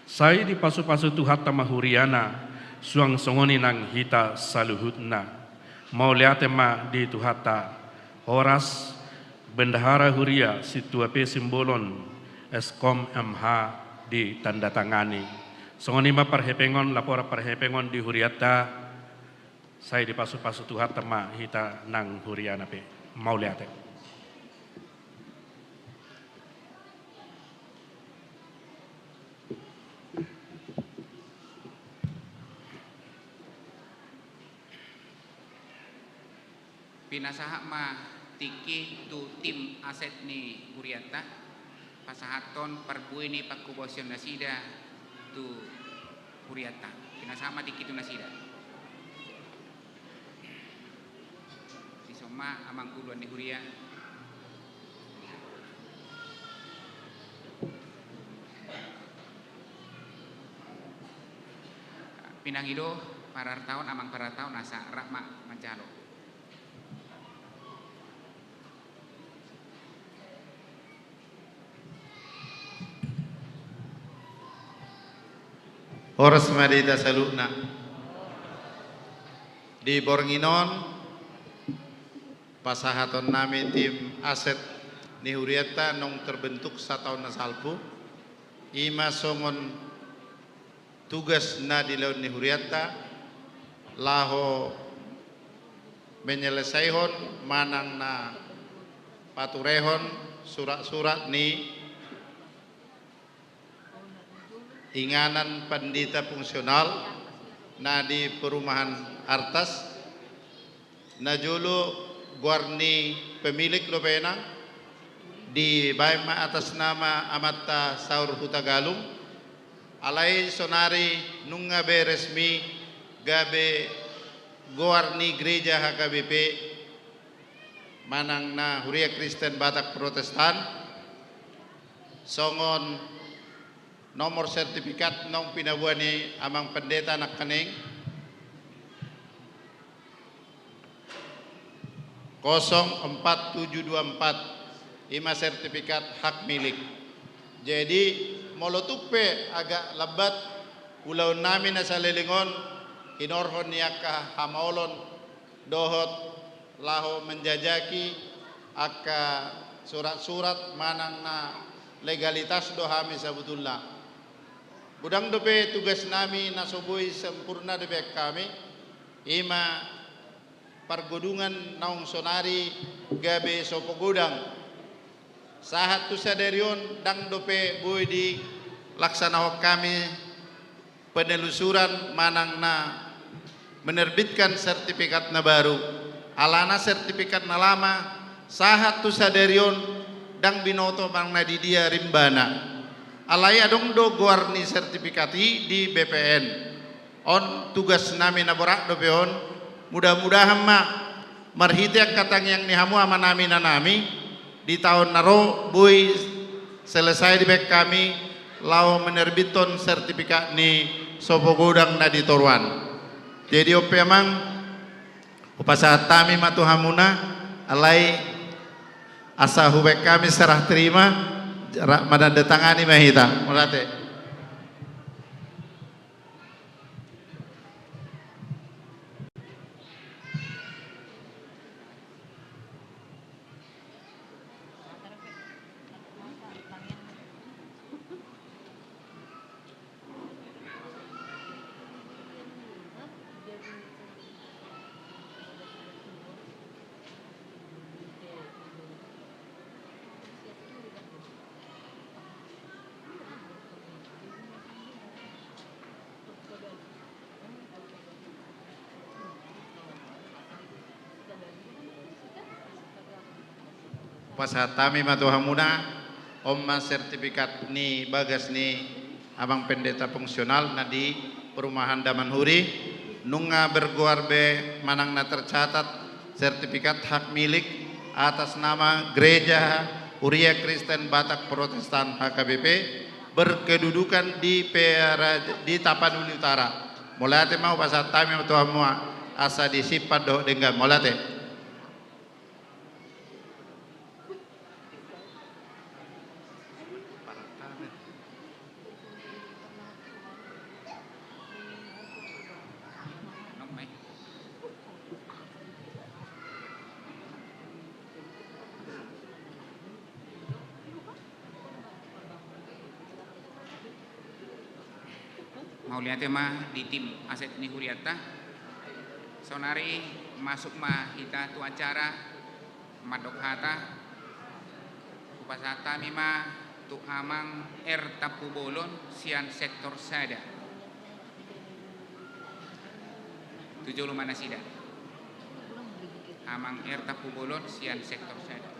Sai dipasupasu Tuhanta ma huriana, suang songon i nang hita saluhutna. Mauliate ma di Tuhanta. Horas, Bendahara Huria Sintua P Simbolon, Skom M H, ditandatangani. Songon i ma parhepengon, laporan parhepengon di hurianta. Sai dipasupasu Tuhanta ma hita nang huriana pe. Mauliate. Pinasahat ma tingki tu tim aset ni hurianta, pasahathon parbue ni panghubaosion nasida tu hurianta. Pinasahat ma tingki tu nasida. Dison ma amang uluan ni huria. Pinangido parartaon, amang parartaon, asa rap ma manjalo. Horas ma di hita saluhutna. Di borngin on, pasahaton nami tim aset ni hurianta naung terbentuk sataon na salpu, i ma songon tugas na dilehon ni hurianta, laho menyelesaihon manang na paturehon surat-surat ni inganan pandita fungsional na di Perumahan Artas. Na jolo goar ni pemilik dope na, dibaen ma atas nama amanta Saur Hutagalung. Alai sonari nunga be resmi gabe goar ni gereja H K B P manang na Huria Kristen Batak Protestan, songon nomor sertifikat naung pinaboa ni amang pendeta nangkaning kosong empat tujuh dua empat, i ma sertifikat hak milik. Jadi, molo tung pe agak lambat ulaon nami na saleleng on, hinorhon ni angka hamaolon dohot laho menjajaki angka surat-surat manang na legalitas do hami sabutulna. Godang dope tugas nami na so boi sempurna dope hami, i ma pargodungan naung sonari gabe so pogodang. Sahat tu sadari on ndang dope boi dilaksanahon hami penelusuran manang na menerbitkan sertifikat na baru. Alana sertifikat na lama sahat tu sadari on ndang binoto manang na di dia rimbana. Alai adong do goar ni sertifikat i di B P N. On tugas nami na borat dope on. Mudah-mudahan ma marhite angka tangiang ni hamu amanami inanami, di taon na ro boi selesai dibaen hami laho menerbithon sertifikat ni so pogodang na di toruan. Jadi on pe amang, hupasahat hami ma tu hamuna, alai asa hubaen hami serah terima, ra-, manandatangani ma hita. Mauliate. Pasahat hami ma tu hamuna, on ma sertifikat ni bagas ni Amang Pendeta Fungsional na di Perumahan Damanhuri, nunga bergoar be manang na tercatat sertifikat hak milik atas nama Gereja Huria Kristen Batak Protestan H K B P, berkedudukan di Peara, di Tapanuli Utara. Mauliate ma, hupasahat hami ma tu hamuna asa disimpan dohot denggan. Mauliate. Mauliate ma di tim aset ni hurianta. Saonari masuk ma hita tu acara mandok hata. Hupasahat hami ma tu Amang R Tampubolon sian sektor sada. Tu jolo ma nasida. Amang R Tampubolon sian sektor sada.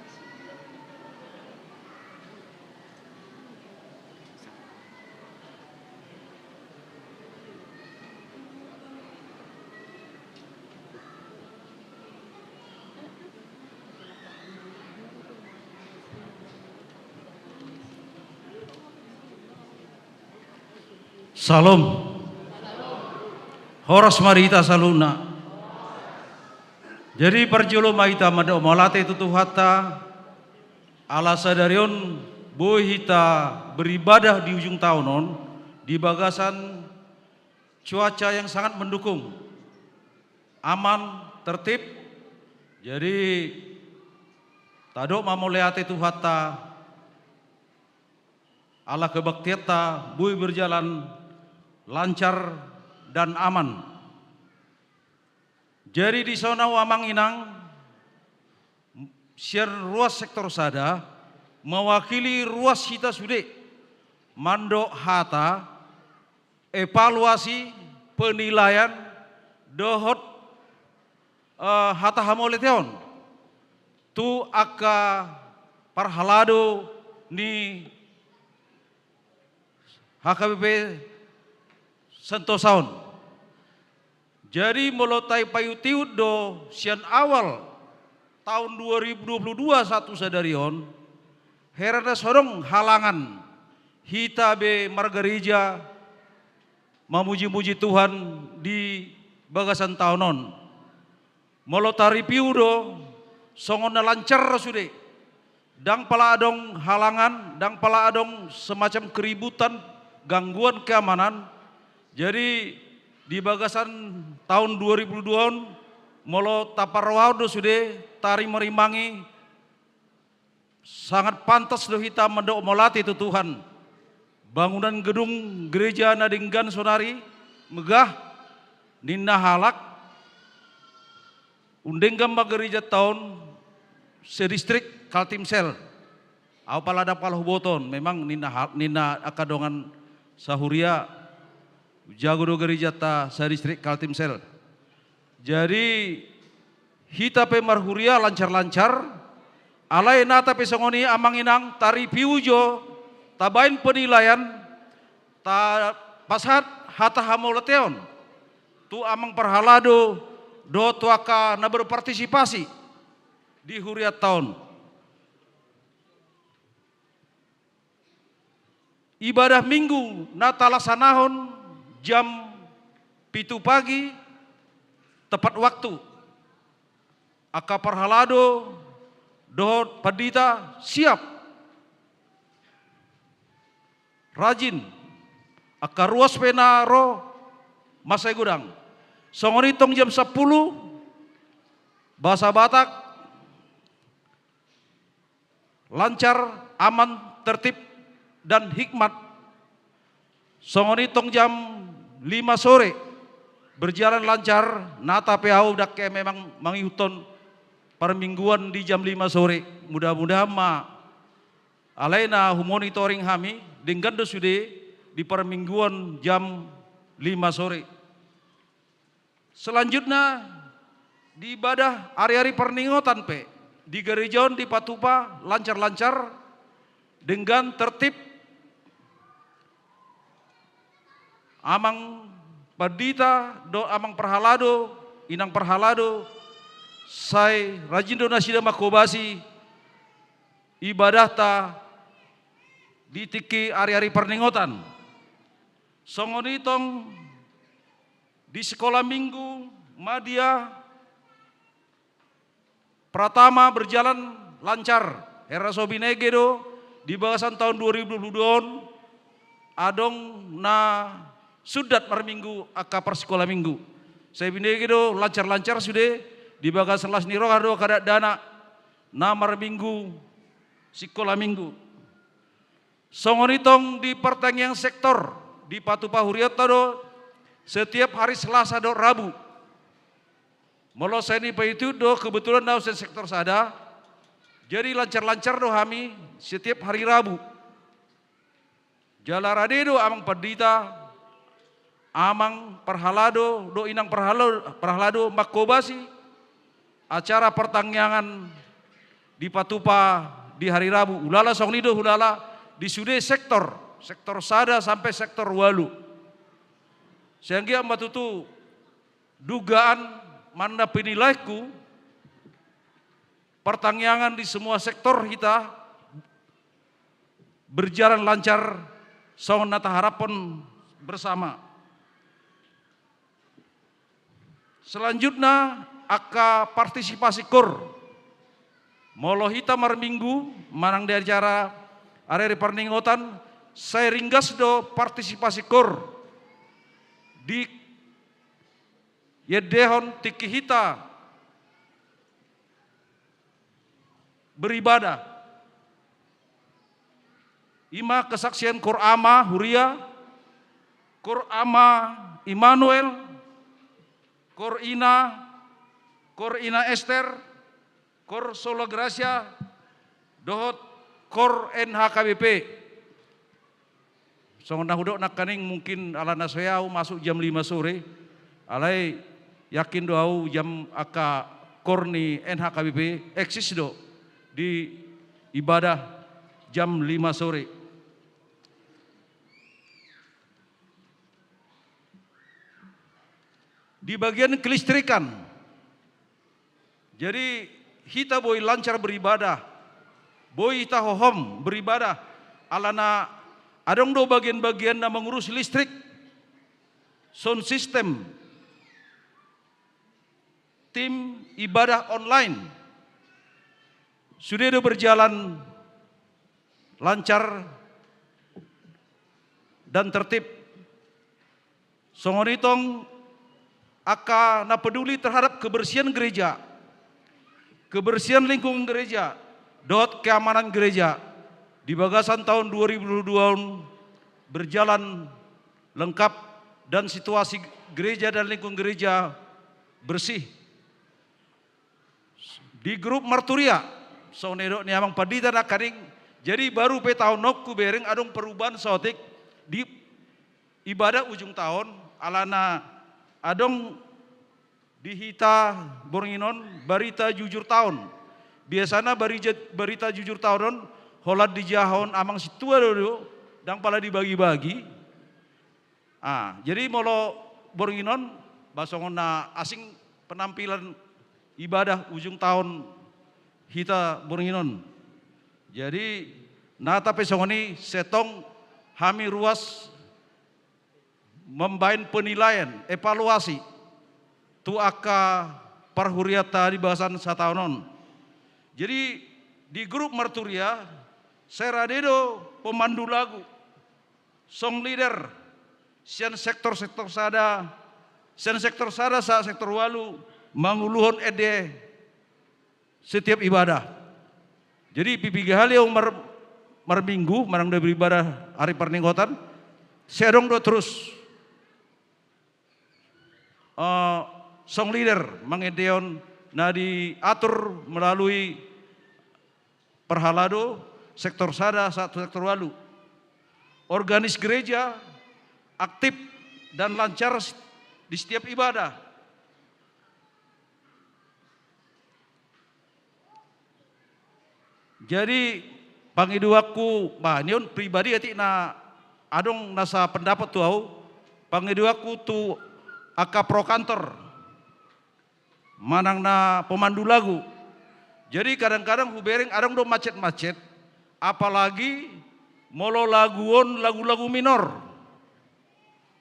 Syalom. Horas ma di hita saluhutna. Jadi parjolo ma hita mandok mauliate tu Tuhanta, ala sadari on boi hita beribadah di ujung taon on di bagasan cuaca yang sangat mendukung, aman, tertib. Jadi tadok ma mauliate tu Tuhanta, ala kebaktianta boi berjalan lancar dan aman. Jadi dison ahu, Amang Inang, sian ruas sektor sada, mewakili ruas hita sude mandok hata evaluasi, penilaian dohot, eh, hata hamauliateon tu angka parhalado ni H K B P Sentosa on. Jadi molo tapaihutihut do sian awal taon dua ribu dua puluh dua sahat tu sadari on, hera na so adong halangan hita be margareja mamujimuji Tuhan di bagasan taon on. Molo taripiu do, songon na lancar do sude. Ndang pala adong halangan, ndang pala adong semacam keributan, gangguan keamanan. Jadi di bagasan taon dua ribu dua on, molo taparrohahon do sude, tarimarimangi, sangat pantas do hita mandok mauliate tu Tuhan. Bangunan gedung gereja na denggan sonari, megah, ninna halak, undenggan ma gerejanta on sedistrik Kaltimsel. Ahu pala ndang pala huboto on, memang ninna hal-, ninna angka dongan sahuria, jago do gerejanta sedistrik Kaltimsel. Jadi hita pe marhuria lancar-lancar, alai nata pe songon i, Amang Inang, taripiu jo, tabaen penilaian, tapasahat hata hamauliateon tu amang parhalado dohot tu angka na berpartisipasi di hurianta on. Ibadah Minggu na talaksanahon jam pitu pagi tepat waktu. Angka parhalado dohot pandita siap, rajin. Angka ruas pe na ro mansai godang. Songon i tong jam sampulu, bahasa Batak, lancar, aman, tertib, dan hikmat. Songon i tong jam lima sore, berjalan lancar. Nata pe ahu ndang hea memang mangihuthon parmingguan di jam lima sore. Mudah-mudahan ma, alai na humonitoring hami, denggan do sude di parmingguan jam lima sore. Selanjutna, di ibadah ari-ari parningotan pe, Di gareja on dipatupa lancar-lancar, denggan, tertib. Amang pandita dohot amang parhalado, inang parhalado, sai rajin do nasida manghobasi ibadahta di tingki ari-ari parningotan. Songon i tong di sikola minggu, madya, pratama berjalan lancar. Hera so binege do di bagasan taon dua ribu dua puluh dua on, adong na sundat marminggu angka parsikola minggu. Sai binege do lancar-lancar sude di bagasan las ni roha dohot dakdanak na marminggu sikola minggu. Songon i tong di partangiangan sektor, dipatupa hurianta do setiap hari Selasa dohot Rabu. Molo sian i paihutihut do, kebetulan na sian sektor sada, jadi lancar-lancar do hami setiap hari Rabu. Jala rade do amang pandita, amang parhalado dohot inang parhalado, parhalado manghobasi acara partangiangan dipatupa di hari Rabu. Ulala songon i do hulala di sude sektor, sektor sada sampe sektor ualu. Sai anggiat ma tutu dugaan manang penilaonku, partangiangan di semua sektor hita berjalan lancar songon na taharaphon bersama. Selanjutna, angka partisipasi KOR. Molo hita marminggu manang di acara ari-ari parningotan, sai ringgas do partisipasi KOR di iendehon tingki hita beribadah. I ma kesaksian KOR Ama Huria, KOR Ama Immanuel, KOR Ina, KOR Ina Ester, KOR Sola Gratia, dohot KOR N H K B P. Songon na hudok nangkaning, mungkin alana so hea ahu masuk jam lima sore, alai yakin do ahu jam angka KOR ni N H K B P eksis do di ibadah jam lima sore. Di bagian kelistrikan, jadi hita boi lancar beribadah, boi hita hohom beribadah, alana adong do bagian-bagian na mengurus listrik, sound system, tim ibadah online. Sude do berjalan lancar dan tertib. Songon i tong angka na peduli terhadap kebersihan gereja, kebersihan lingkungan gereja, dohot keamanan gereja di bagasan taon dua ribu dua puluh dua on berjalan lengkap dan situasi gereja dan lingkungan gereja bersih. Di grup marturia, songon na nidok ni amang pandita nangkaning, jadi baru pe taon on hubereng adong perubahan saotik di ibadah ujung taon, alana adong di hita borngin on barita jujur taon. Biasana barija-, barita jujur taon on holan dijahahon amang sintua do, do, ndang pala dibagi-bagi. Ah, jadi molo borngin on, ba songon na asing penampilan ibadah ujung taon hita borngin on. Jadi, nata pe songon i, sai tong hami ruas mambahen penilaian, evaluasi tu angka parhurianta di bagasan sataon on. Jadi, di grup marturia, sai rade do pemandu lagu, song leader, sian sektor-sektor sada, sian sektor sada sahat sektor ualu, manguluhon ende setiap ibadah. Jadi, piga hali ahu mar-, marminggu, manang do beribadah ari parningotan, sai adong do terus, eh, song leader, mangendehon na diatur melalui parhalado, sektor sada sahat sektor ualu. Organis gereja aktif dan lancar di setiap ibadah. Jadi, pangidoanku, bah, nion pribadi atik na adong nasa pendapat tu au, pangidoanku tu angka pro kantor, manang na pemandu lagu. Jadi, kadang-kadang hubereng adong do macet-macet, apalagi molo lagu on lagu-lagu minor.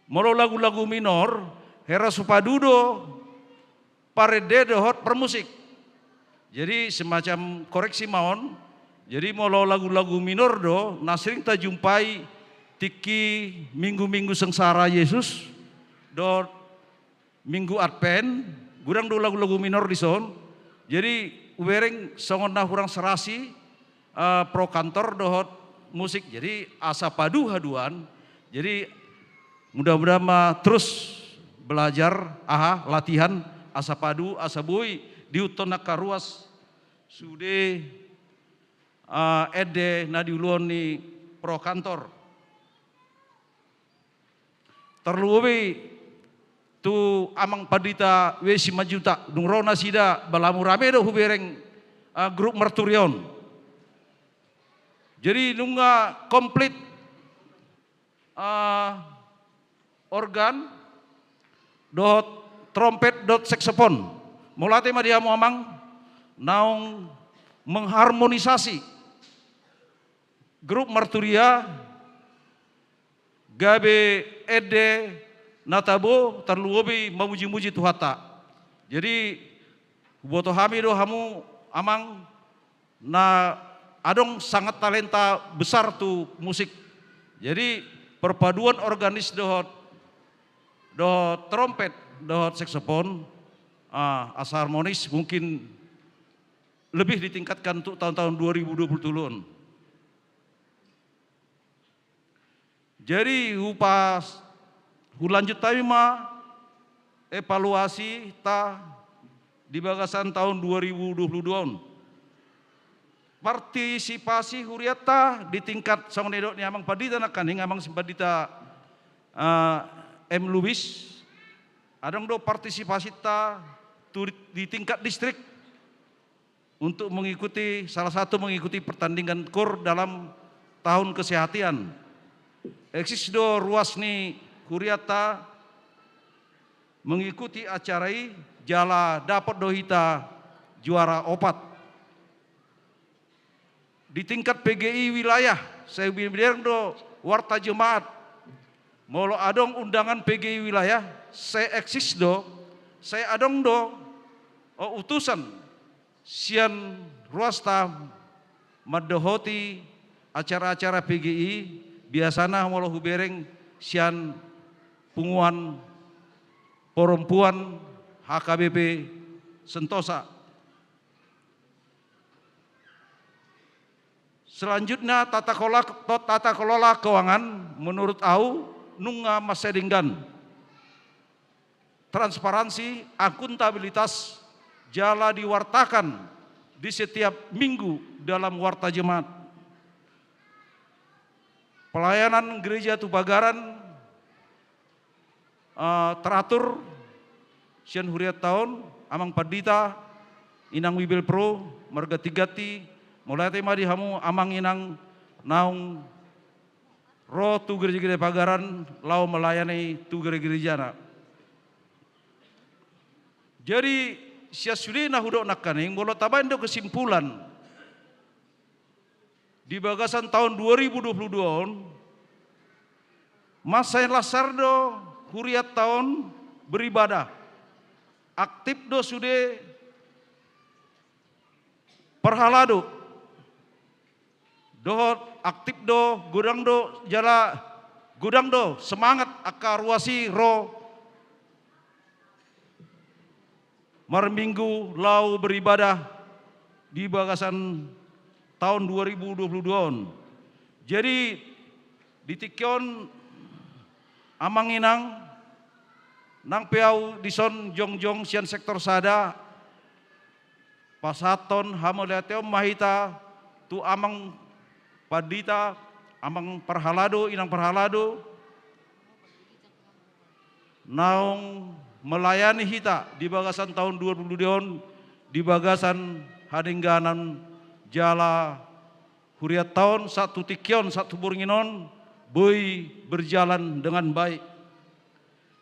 Molo lagu-lagu minor, hera supadu do parende dohot parmusik. Jadi, semacam koreksi ma on. Jadi, molo lagu-lagu minor do na sering tajumpai tingki minggu-minggu sengsara Yesus dohot minggu Advent, godang do lagu-lagu minor dison. Jadi, hubereng songon na hurang serasi, eh, pro kantor dohot musik. Jadi, asa padu haduan. Jadi, mudah-mudahan ma terus belajar, aha, latihan, asa padu, asa boi diihuthon angka ruas sude, eh, ende na diuluhon ni pro kantor. Tarlumobi tu Amang Pandita W. Simanjuntak, dung ro nasida, balamu rame do hubereng, eh, grup marturia on. Jadi, nunga komplit, eh, organ dohot trompet dohot saksofon. Mauliate ma di hamu, Amang, naung mengharmonisasi grup marturia gabe ende na tabo, tarlumobi mamuji-muji Tuhanta. Jadi, huboto hami do hamu, Amang, na adong sangat talenta besar tu musik. Jadi, perpaduan organis dohot, dohot trompet, dohot saksofon, ah, asa harmonis, mungkin lebih ditingkatkan untuk tahun-tahun dua ribu dua puluh tolu on. Jadi, hupas-, hulanjut hami ma evaluasita di bagasan tahun dua ribu dua puluh dua on. Partisipasi hurianta di tingkat, songon na nidok ni Amang Pandita nangkaning, Amang Simbandita, eh, M. Lubis, adong do partisipasita tu di, di tingkat distrik untuk mengikuti, salah satu mengikuti pertandingan kor dalam tahun kesehatan. Eksis do ruas ni hurianta mengikuti acara i, jala dapot do hita juara opat. Di tingkat P G I wilayah, sai hubereng do warta jemaat. Molo adong undangan P G I wilayah, sai eksis do, sai adong do, o, utusan sian ruasta mandohoti acara-acara P G I, biasana molo hubereng sian punguan perempuan H K B P Sentosa. Selanjutnya, tata kelola, to-, tata kelola keuangan menurut au nunga mansai denggan. Transparansi, akuntabilitas, jala diwartakan di setiap minggu dalam warta jemaat. Pelayanan gereja tu pagaran, eh, teratur sian hurianta on, Amang Pandita, Inang Wibel Pro, marganti-ganti, mauliate ma di hamu Amang Inang naung ro tu gereja-gereja pagaran, laho melayani tu gereja-gerejana. Jadi, sian sude na hudok nangkaning, molo tabaen do kesimpulan di bagasan tahun dua ribu dua puluh dua on, mansai lancar do hurianta on beribadah. Aktif do sude parhalado. Dohot aktif do, godang do, jala godang do semangat angka ruas i ro marminggu laho beribadah di bagasan tahun dua ribu dua puluh dua on. Jadi, di tingki on, Amang Inang, nang pe au dison jongjong sian sektor sada, pasahathon hamauliateon ma hita tu Amang Pandita, Amang Parhalado, Inang Parhalado, naung melayani hita di bagasan tahun dua ribu dua puluh dua on, di bagasan hadengganan jala hurianta on sahat tu tingki on, sahat tu borngin on, boi berjalan dengan baik.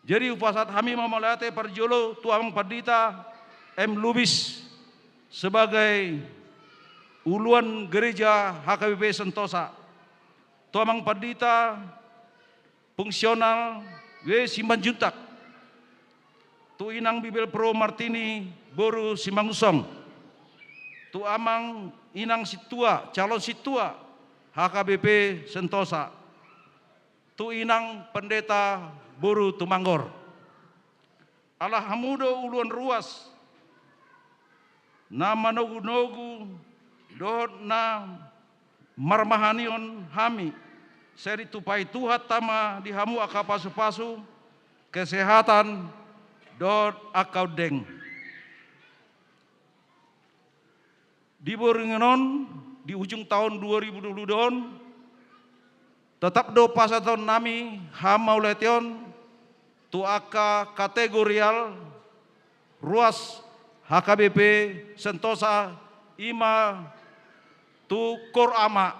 Jadi hupasahat hami ma mauliate parjolo tu Amang Pandita M Lubis sebagai uluan gereja H K B P Sentosa, tu Amang Pandita fungsional W Simanjuntak, tu Inang Bibelvrouw Martini boru Simangunsong, tu Amang Inang Sintua, calon sintua H K B P Sentosa, tu Inang Pendeta boru Tumanggor. Ala hamu do uluan ruas na manogunogu dohot na marmahanion hami, sai ditumpahi Tuhanta ma di hamu angka pasupasu, kesehatan dohot angka ondeng. Di borngin on, di ujung taon dua ribu dua puluh dua on, tetap do pasahaton nami hamauliateon tu angka kategorial ruas H K B P Sentosa, i ma tu Kor Ama,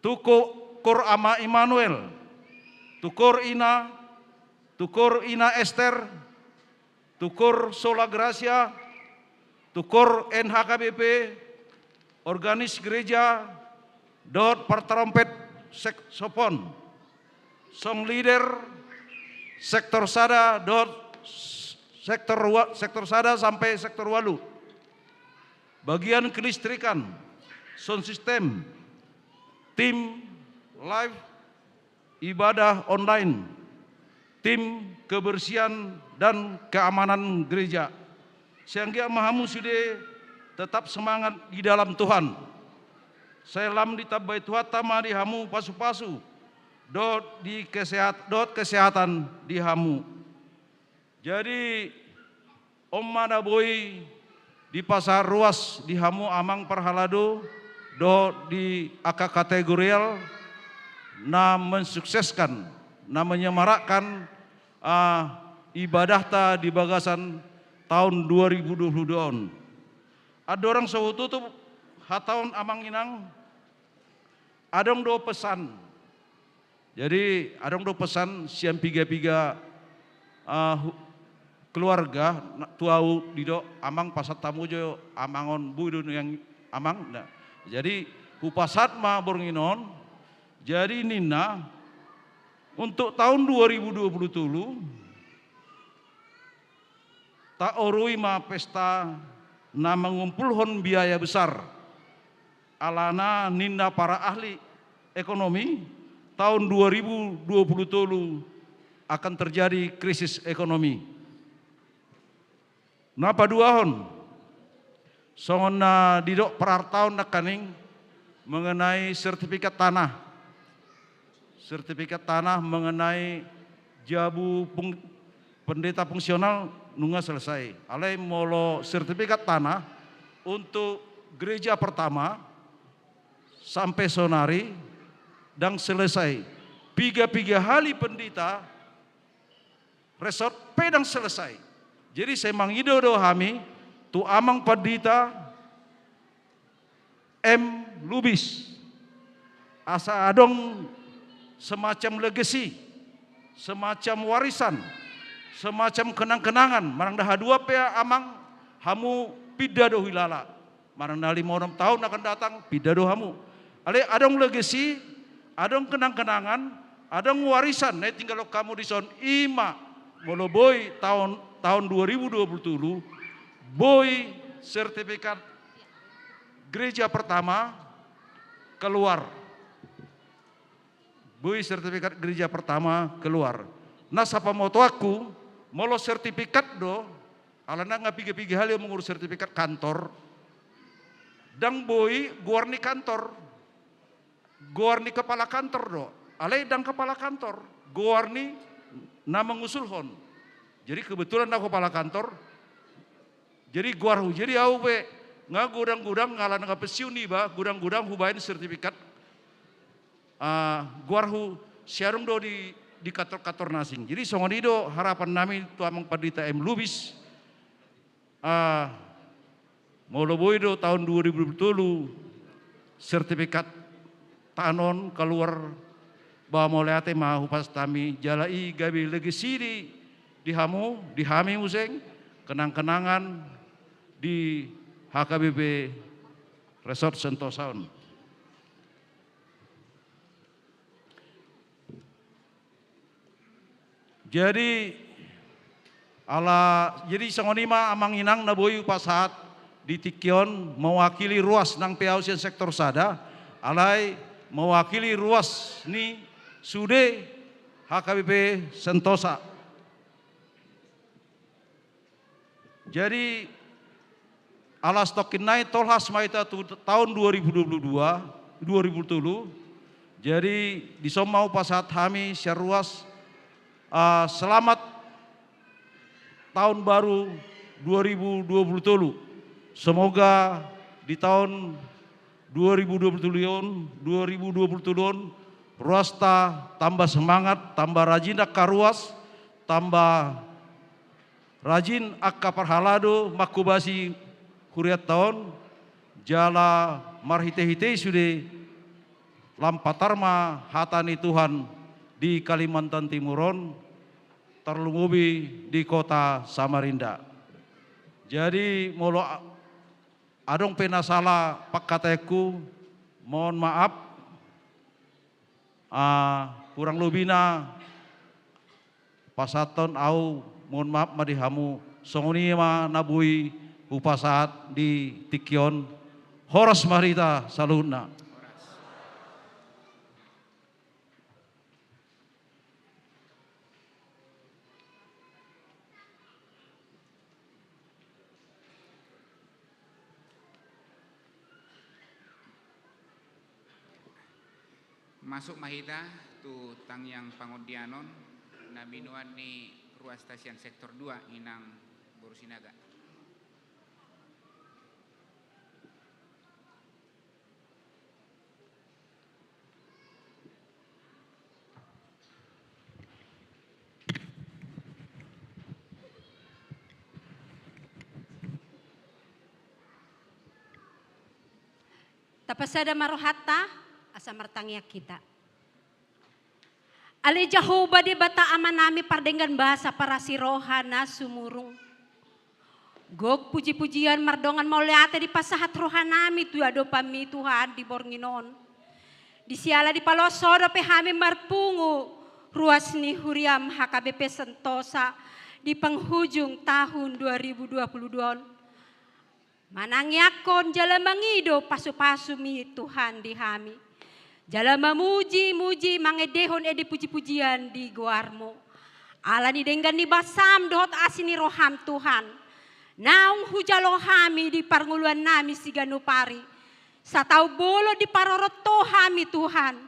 tu Ko-, Kor Ama Immanuel, tu Kor Ina, tu Kor Ina Ester, tu Kor Sola Gratia, tu Kor N H K B P, organis gereja, dohot partarompet saksofon, song leader, sektor sada dohot sektor wa-, sektor sada sampai sektor ualu, bagian kelistrikan, sound system, tim live, ibadah online, tim kebersihan dan keamanan gereja. Sai anggiat ma hamu sude tetap semangat di dalam Tuhan. Sai lam ditambai Tuhanta ma di hamu pasupasu dohot di kesehat-, dohot kesehatan di hamu. Jadi, on ma na boi dipasahat ruas di hamu amang parhalado dohot di angka kategorial na mensukseskan, na menyemarakkan, ah, ibadahta di bagasan taon dua ribu dua puluh dua on. Andorang so hututup hataon amang inang, adong do pesan. Jadi, adong do pesan sian piga-piga, ah, hu-, keluarga, na, tu ahu didok, amang, pasahat hamu jo amang on, boi do nian amang. Nah, jadi, hupasahat ma borngin on. Jadi ninna, untuk taon dua ribu dua puluh tolu, taorui ma pesta na mangumpulhon biaya besar. Alana ninna para ahli ekonomi, taon dua ribu dua puluh tolu akan terjadi krisis ekonomi. Na paduahon, songon na didok parartaon nangkaning mengenai sertifikat tanah. Sertifikat tanah mengenai jabu pung-, pendeta fungsional nunga selesai. Alai molo sertifikat tanah untuk gereja pertama sampai sonari ndang selesai. Piga-piga hali pendeta resort pe ndang selesai. Jadi sai mangido do hami tu amang pandita M Lubis, asa adong semacam legasi, semacam warisan, semacam kenang-kenangan, manang na haduan pe amang, hamu pinda do hilala. Manang na lima onom taon na akan datang, pinda do hamu. Alai adong legasi, adong kenang-kenangan, adong warisan na tinggolhon hamu dison, i ma molo boi taon, taon dua ribu dua puluh tolu, boi sertifikat gereja pertama keluar. Boi sertifikat gereja pertama keluar. Na sapamotoanku, molo sertifikat do, alana nga piga-piga hali mangurus sertifikat kantor, ndang boi goar ni kantor. Goar ni kepala kantor do. Alai ndang kepala kantor. Goar ni na mangusulhon. Jadi kebetulan na kepala kantor, jadi goarhu. Jadi ahu pe nga godang-godang, nga alana nga pensiun iba, godang-godang hubaen sertifikat, ah, goarhu, sai adong do di, di kantor-kantor na asing. Jadi songon i do harapan nami tu amang pandita M Lubis, ah, molo boi do taon dua ribu dua puluh tolu sertifikat taon on kaluar, ba mauliate ma hupasahat hami, jala i gabe legasi di, di hamu, di hami muse, kenang-kenangan di H K B P Resort Sentosa on. Jadi, ala, jadi songon i ma amang inang na boi hupasahat di tingki on, mewakili ruas nang pe au sian sektor sada, alai mewakili ruas ni sude H K B P Sentosa. Jadi, ala satongkin nai tolhas ma hita tu taon dua ribu dua puluh dua, dua ribu tolu. Jadi, dison ma hupasahat hami sian ruas, ah, selamat tahun baru dua ribu dua puluh tolu. Semoga di tahun dua ribu dua puluh tolu on, dua ribu dua puluh tolu on, ruasta tambah semangat, tambah rajin angka ruas, tambah rajin angka parhalado manghobasi hurianta on, jala marhite-hite i sude lam patar ma hata ni Tuhan di Kalimantan Timur on, tarlumobi di kota Samarinda. Jadi, molo a-, adong pe na sala pangkataionku, mohon maaf. Ah, kurang lobina pasahathon, au mohon maaf ma di hamu. Songon i ma na boi hupasahat di tingki on. Horas ma hita saluhutna. Masuk ma hita tu tangiang pangondianon na binoan ni ruasta sian sektor dua, Inang boru Sinaga. Tapasada ma rohanta, asa martangiang hita. Ale Jahowa Debata Amanami pardenggan basa parasi roha na sumurung. Gok puji-pujian mardongan mauliate dipasahat rohanami tu adopanmi Tuhan di borngin on. Di siala dipaloas Ho dope hami marpungu ruas ni huriam H K B P Sentosa di penghujung tahun dua ribu dua puluh dua on. Manangiangkon jala mangido pasu-pasumi Tuhan di hami. Jala mamuji-muji mangendehon ende puji-pujian di goarmu. Ala ni denggan ni basam dohot asi ni roham Tuhan. Naung hujalo hami di parngoluannami siganup ari. Sataon bolon diparorot Ho hami Tuhan.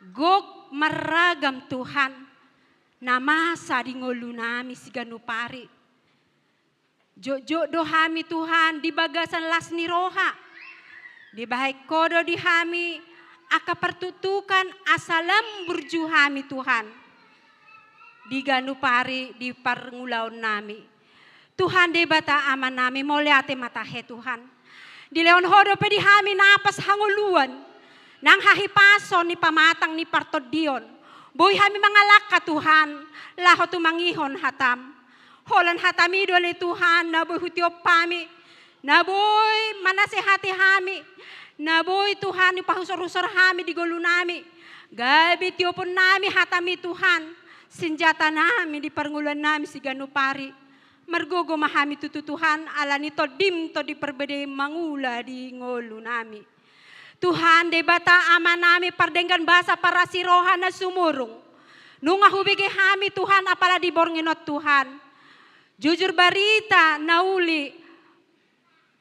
Gok marragam Tuhan. Na masa di ngolunami siganup ari. Jotjot do hami Tuhan di bagasan las ni roha. Dibahen Ho do di hami angka partuktukan asa lam burju hami Tuhan. Di ganup ari di parngulaonnami. Tuhan Debata Amanami mauliate ma tahe Tuhan. Dilehon Ho dope di hami napas hangoluan. Nang hahipason ni pamatang ni partondion. Boi hami mangalangka Tuhan. Laho tumangihon hatam. Holan hatami do ale Tuhan, na boi hutiop hami, na boi manasehati hami, na boi Tuhan hupahusor-husor hami di ngolunami, gabe tioponnami hatami Tuhan, sinjatanami di parngoluannami siganup ari, margogo ma hami tutu Tuhan, ala ni tondim tondi parbadiaon mangula di ngolunami. Tuhan Debata Amanami pardenggan basa parasi roha na sumurung. Nunga hubege hami Tuhan apala di borngin on Tuhan. Jujur barita na uli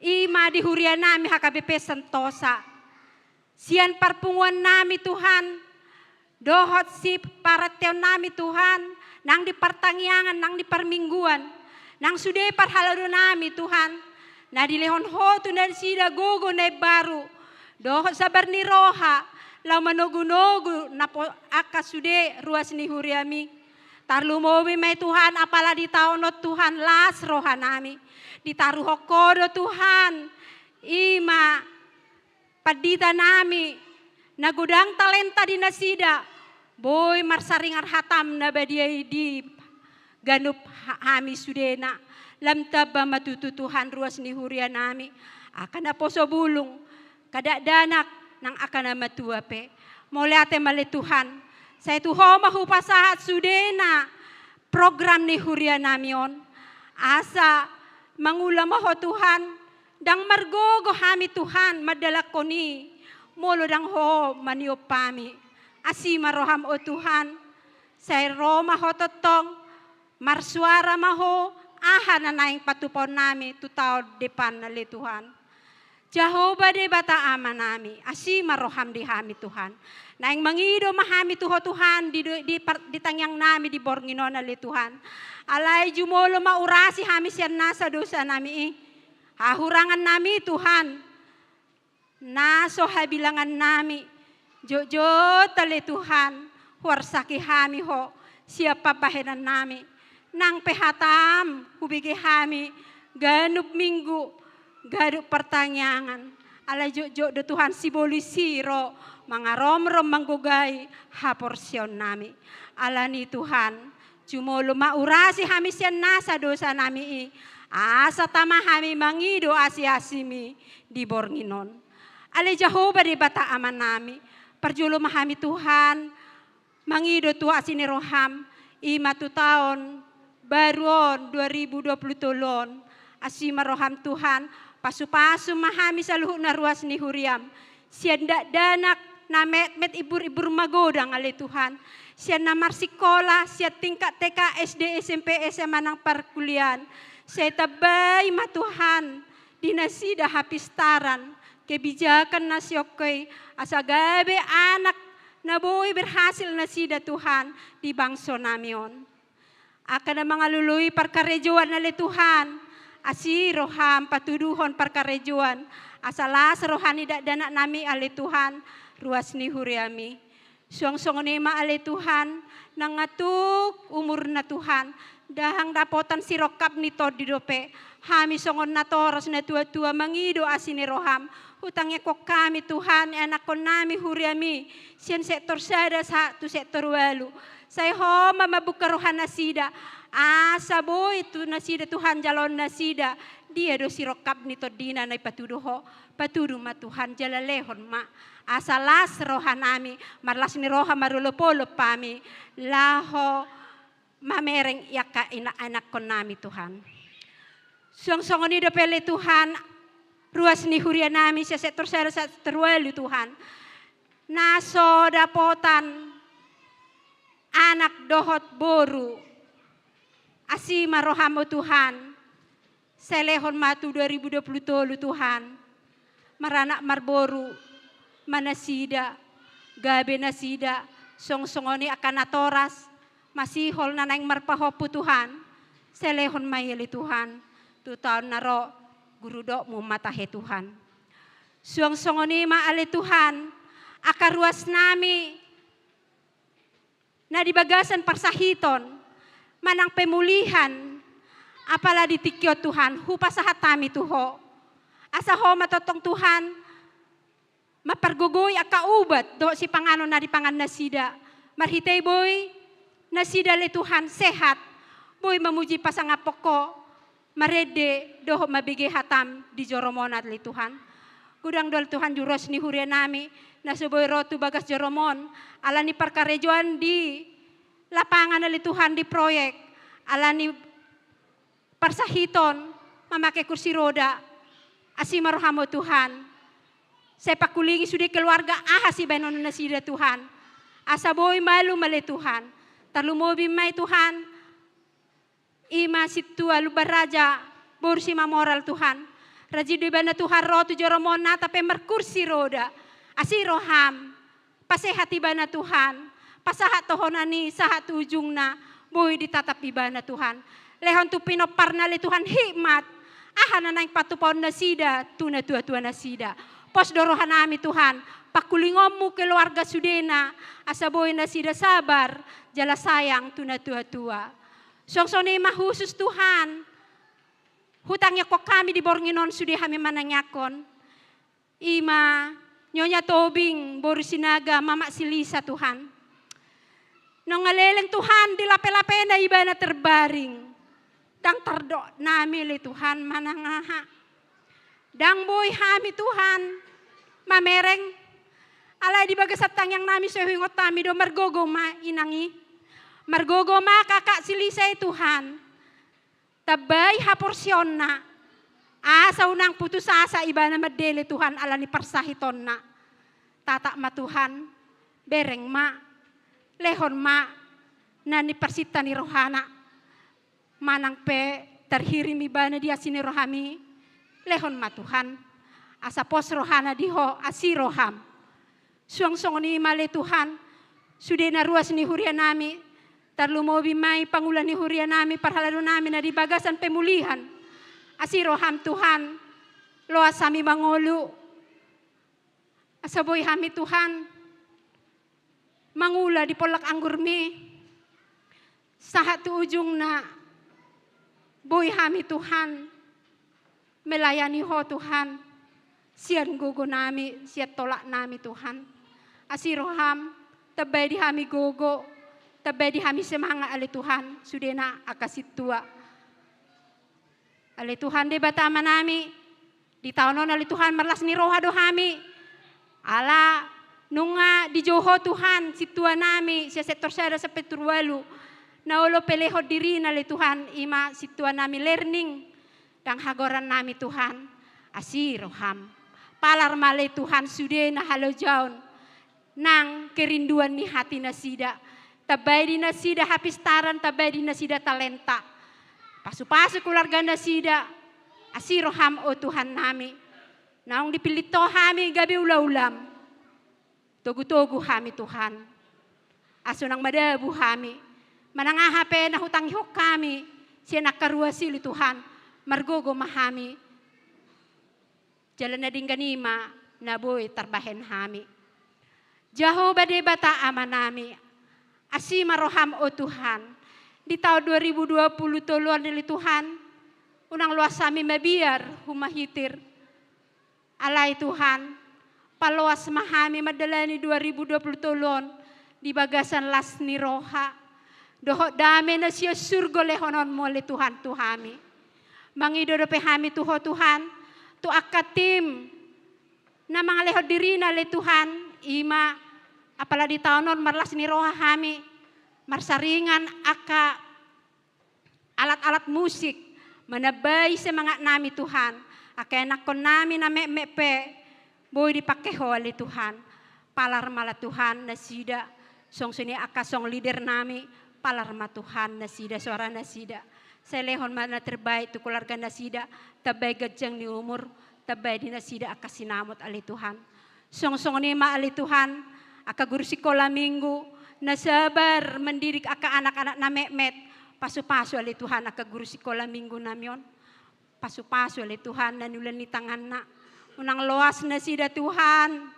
i ma di hurianami H K B P Sentosa. Sian parpunguannami Tuhan, dohot siparanteonnami Tuhan, nang di partangiangan, nang di parmingguan, nang sude parhaladonami Tuhan, na dilehon Ho tu nasida gogo na imbaru, dohot sabar ni roha, laho manogu-nogu na po-, angka sude ruas ni huriami. Tarlumobi ma i Tuhan, apala di taon on Tuhan las rohanami. Ditaruhon Ho do Tuhan, i ma pandita nami, na godang talenta di nasida, boi marsaringar hatam na badia i di ganup ha-, hami sudena, lam tamba ma tutu Tuhan ruas ni huria nami, angka naposo bulung, angka dakdanak nang angka na matua pe. Mauliate ma ale Tuhan, sai tu Ho ma hupasahat sudena program ni huria nami on, asa mangula ma Ho Tuhan, ndang margogo hami Tuhan mandalankon i, molo ndang Ho maniop hami. Asi ma roham o Tuhan, sai ro ma Ho tongtong, marsuara ma Ho, aha na naeng patupaon nami tu taon depan ale Tuhan. Jahowa Debata Ama nami, asi ma roham di hami Tuhan. Naeng mangido ma hami tu Ho Tuhan di do-, di par-, di tangiang nami di borngin on ale Tuhan. Alai jumolo ma urasi hami sian nasa dosa nami i. Hahurangan nami Tuhan. Na so habilangan nami, jotjot ale Tuhan, huarsaki hami Ho, sian pambahenan nami. Nang pe hatam, hubege hami, ganup minggu, ganup partangiangan. Alai jotjot do Tuhan sibolis i ro, mangaromrom manggogai, haporseaon nami. Alani Tuhan, jumolo ma urasi hami sian nasa dosa nami i, asa tama hami mangido asi-asimi di borngin on. Ale Jahowa Debata Ama nami, parjolo ma hami Tuhan, mangido tu asi ni roham, i ma tu taon baru on dua ribu dua puluh tolu on, asi ma roham Tuhan, pasu-pasu ma hami saluhutna ruas ni huriam, sian dakdanak na metmet imbur-imbur magodang ale Tuhan, sian na marsikola, sian tingkat T K, S D, S M P, S M A nang parkuliahan, sai tambai ma Tuhan, di nasida hapistaran, kebijakan na siongkoi, asa gabe anak na boi berhasil nasida Tuhan di bangso nami on. Angka na mangalului parkarejoan ale Tuhan, asi roham patuduhon parkarejoan, asa las roha ni dakdanak nami ale Tuhan, ruas ni huriami. Suang songon i ma ale Tuhan, nang atuk umurna Tuhan, ndang dapotan sirongkap ni tondi dope. Hami songon natoras natua-tua mangido asi ni roham, hutangiangkon hami Tuhan, ianakkon nami huriami, sian sektor sada sahat tu sektor ualu. Sai Ho ma mambuka roha nasida, asa boi tu nasida Tuhan jaloon nasida, dia do sirongkap ni tondina na ipatudu Ho. Patudu ma Tuhan, jala lehon ma. Asa las roha nami, marlas ni roha marolop-olop hami, laho mamereng i angka ina-, ianakkon nami Tuhan. Suang songon i dope ale Tuhan, ruas ni huria nami, sian sektor sada sahat sektor ualu Tuhan. Na so dapotan anak dohot boru. Asi ma roham o Tuhan. Sai lehon ma tu dua ribu dua puluh tolu Tuhan. Maranak marboru ma nasida, gabe nasida, song-songon i angka natoras, masihol na naeng marpahompu Tuhan. Sai lehon ma i ale Tuhan, tu taon na ro, guru dokmu ma tahe Tuhan. Suang songon i ma ale Tuhan, angka ruas nami, na di bagasan parsahiton, manang pemulihan, apala di tingki on Tuhan, hupasahat hami tu Ho. Asa Ho ma tongtong Tuhan, mampargogoi angka ubat, dohot sipanganon na dipangan nasida. Marhite i boi, nasida ale Tuhan, sehat. Boi mamuji pasangaphon Ho, marende dohot mambege hatam di joroMon ale Tuhan. Godang do ale Tuhan ruas ni huria nami, na so boi ro tu bagas joroMon, ala ni parkarejoan di lapangan ale Tuhan di proyek, ala ni parsahiton mamake kursi roda, asi ma rohaM o Tuhan. Sai pangkulingi sude keluarga aha sibahenon nasida Tuhan. Asa boi malum ale Tuhan. Tarlumobi ma i Tuhan. I ma sintua Lumban Raja, boru Simamoral Tuhan. Rajin do ibana Tuhan ro tu joroMon nata pe markursi roda. Asi rohaM. Pasehat ibana Tuhan. Pasahat tohonan i sahat tu ujungna. Boi ditatap ibana Tuhan. Lehon tu pinomparna ale Tuhan hikmat. Aha na naeng patupaon nasida tu natua-tua nasida. Pos do roha nami Tuhan. PangkulingonMu keluarga sudena. Asa boi nasida sabar. Jala sayang tu natua-tua. Suang songon i ma khusus Tuhan, hutangiangkon hami di borngin on sude hami manangiangkon. I ma Nyonya Tobing, boru Sinaga, mamak si Lisa, Tuhan. Nunga leleng, Tuhan, di lape-lapena ibana terbaring. Ndang tardok nami, ale Tuhan, manang aha. Ndang boi hami, Tuhan, mamereng. Alai di bagasan tangiang nami so huingot hami do, margogo ma inang i. Margogo ma kakak si Lisa i, Tuhan. Tambai haporseaonna, asa unang putus asa ibana mandele, Tuhan, ala ni parsahitonna. Tatap ma, Tuhan, bereng ma, lehon ma na niparsinta ni rohana. Manang pe tarhirim ibana di asi ni rohami, lehon ma, Tuhan, asa pos rohana di Ho, asi roham. Suang songon i ma, ale Tuhan, sude na ruas ni huria nami, tarlumobi ma i pangula ni huria nami, parhalado nami na di bagasan pemulihan. Asi roham, Tuhan, loas hami mangolu. Asa boi hami, Tuhan, mangula di pollak anggurmi sahat tu ujungna. Boi hami, Tuhan, melayani Ho, Tuhan, sian gogo nami, sian tolak nami, Tuhan. Asi roham, tambai di hami gogo, tambai di hami semangat, ale Tuhan, sudena angka sintua. Ale Tuhan Debata Ama nami, di taon on, ale Tuhan, marlas ni roha do hami. Ala nunga dijou Ho, Tuhan, sintua nami sian sektor sada sampe sektor ualu, na olo pelehon dirina, ale Tuhan, i ma sintua nami learning, ndang hagoran nami, Tuhan. Asi roham. Palar ma, ale Tuhan, sude na halojaon nang kerinduan ni hati nasida. Tambai di nasida hapistaran, tambai di nasida talenta. Pasu-pasu keluarga nasida. Asi roham, o Tuhan nami. Naung dipillit Ho hami gabe ula-ulam. Togu-togu hami, Tuhan. Asa unang madabu hami. Manang aha pe na hutangihon hami sian angka ruas i, ale Tuhan, margogo ma hami. Jala na denggan i ma na boi tarbahen hami. Jahowa Debata Ama nami, asi ma roham, o Tuhan. Di taon dua ribu dua puluh tolu on, ale Tuhan, unang loas hami mabiar humahitir. Alai, Tuhan, paloas ma hami mandalani dua ribu dua puluh tolu on di bagasan las ni roha dohot dame na sian surgo lehononmu, ale Tuhan, tu hami. Mangido dope hami tu Ho, Tuhan, tu angka tim na mangalehon dirina, ale Tuhan, i ma apala di taon on marlas ni roha hami marsaringan angka alat-alat musik, manambai semangat nami, Tuhan. Angka ianakkon nami na metmet pe boi dipangke Ho, ale Tuhan. Palar ma, ale Tuhan, nasida, songon i angka song leader nami, palar ma, Tuhan, nasida, soara nasida. Sai lehon ma na terbaik tu keluarga nasida, tambai ganjang ni umur, tambai di nasida angka sinamot, ale Tuhan. Songon-songon i ma, ale Tuhan, angka guru sikola minggu na sabar mendidik angka anak-anak na metmet, pasu-pasu, ale Tuhan, angka guru sikola minggu nami on. Pasu-pasu, ale Tuhan, na niula ni tanganna. Unang loas nasida, Tuhan,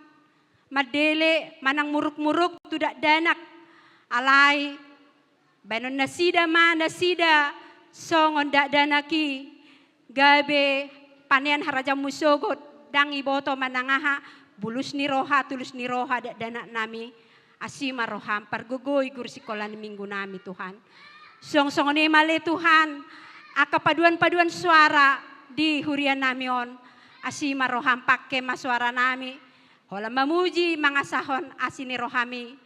mandele manang muruk-muruk tu dakdanak. Alai baenon nasida ma nasida songon dakdanak i, gabe panean harajaonmu sogot, ndang iboto manang aha, bulus ni roha, tulus ni roha dakdanak nami. Asi ma roham, pargogoi guru sikola ni minggu nami, Tuhan. Songon-songon i ma, ale Tuhan, angka paduan-paduan soara di huria nami on. Asi ma roham, pangke ma soara nami, holan mamuji, mangasahon asi ni rohami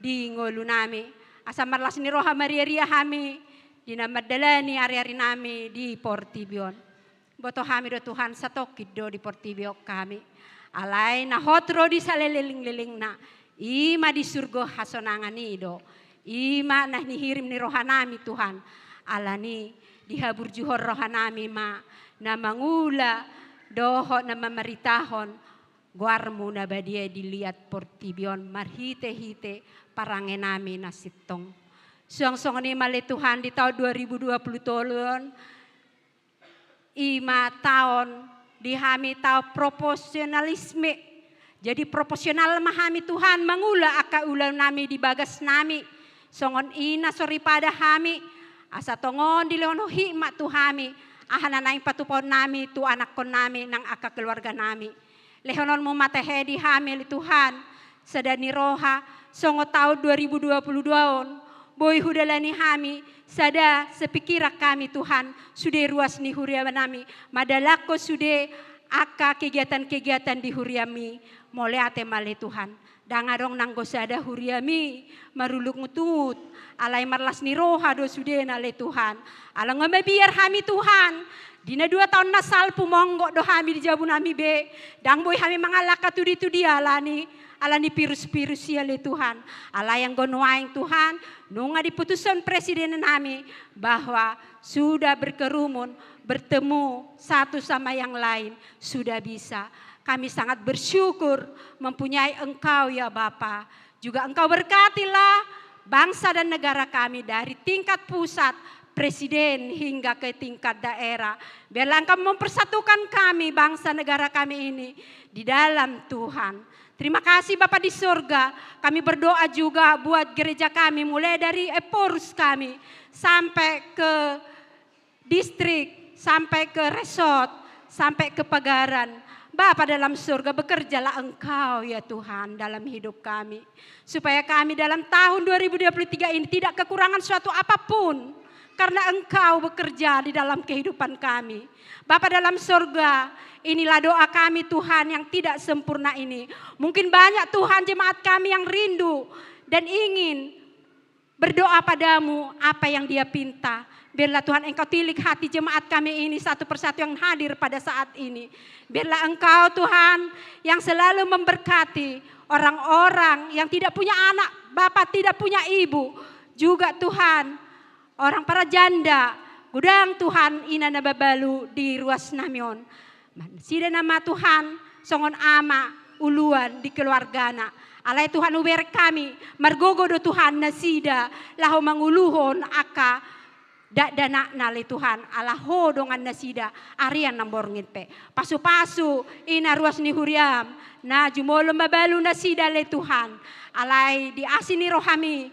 di ngolu nami, asa marlas ni roha, maria-ria hami di na mandalani ari-ari nami di portibi on. Boto hami do, Tuhan, satongkin do di portibi on hami. Alai na hot ro di salelenglelengna, i ma di surgo hasonangan i do. I ma na nihirim ni roha nami, Tuhan. Ala ni i dihaburjuhon roha nami ma na mangula dohot na mamaritahon goarmu na badia di liat portibi on marhite-hite parange nami na sintong. Suang songon i ma, ale Tuhan, di taon dua ribu dua puluh tolu on, i ma taon di hami taon proporsionalisme. Jadi proporsional ma hami, Tuhan, mangula angka ulaon nami di bagas nami. Songon i na soripada hami, asa tongon dilehon Ho hikmat tu hami, aha na naeng patupaon nami tu anakkon nami nang angka keluarga nami. Lehononmu ma tahe di hami ale Tuhan, sada ni roha, songon taon dua ribu dua puluh dua on, boi hudalani hami, sada sepikiran hami Tuhan, sude ruas ni hurianami, mandalanhon sude angka kegiatan-kegiatan di huriami, mauliate ma ale Tuhan. Ndang adong nanggo sada huriami marungut-ungut, alai marlas ni roha do sudena ale Tuhan. Ala nga mabiar hami Tuhan, di na dua taon na salpu monggok do hami di jabunami be, ndang boi hami mangalangka tudia-tudia ala ni, ala ni virus-virus i ale Tuhan. Alai anggo nuaeng Tuhan, nunga diputushon presidenennami bahwa sudah berkerumun, bertemu satu sama yang lain, sudah bisa. Kami sangat bersyukur mempunyai Engkau ya Bapa. Juga Engkau berkatilah bangsa dan negara kami dari tingkat pusat, presiden hingga ke tingkat daerah. Biarlah Engkau mempersatukan kami, bangsa negara kami ini, di dalam Tuhan. Terima kasih Bapa di sorga, kami berdoa juga buat gereja kami, mulai dari Ephorus kami sampai ke distrik, sampai ke resort, sampai ke pagaran. Bapa dalam sorga, bekerjalah Engkau ya Tuhan dalam hidup kami. Supaya kami dalam tahun dua ribu dua puluh tiga ini tidak kekurangan suatu apapun. Karena Engkau bekerja di dalam kehidupan kami. Bapa dalam sorga, inilah doa kami Tuhan yang tidak sempurna ini. Mungkin banyak Tuhan jemaat kami yang rindu dan ingin berdoa padamu apa yang dia pinta. Biarlah Tuhan Engkau tilik hati jemaat kami ini satu persatu yang hadir pada saat ini. Biarlah Engkau Tuhan yang selalu memberkati orang-orang yang tidak punya anak, bapa tidak punya ibu. Juga Tuhan, orang para janda, godang Tuhan ina na mabalu di ruas nami on. Nasida nama Tuhan, songon ama, uluan di keluargana. Alai Tuhan hubereng hami, margogo do Tuhan nasida, laho manguluhon angka dakdanakna ale Tuhan, ala Ho dongan nasida, arian na borngin pe. Pasu-pasu, ina ruas ni huriam, na jumolo mabalu nasida ale Tuhan. Alai di asi ni rohami,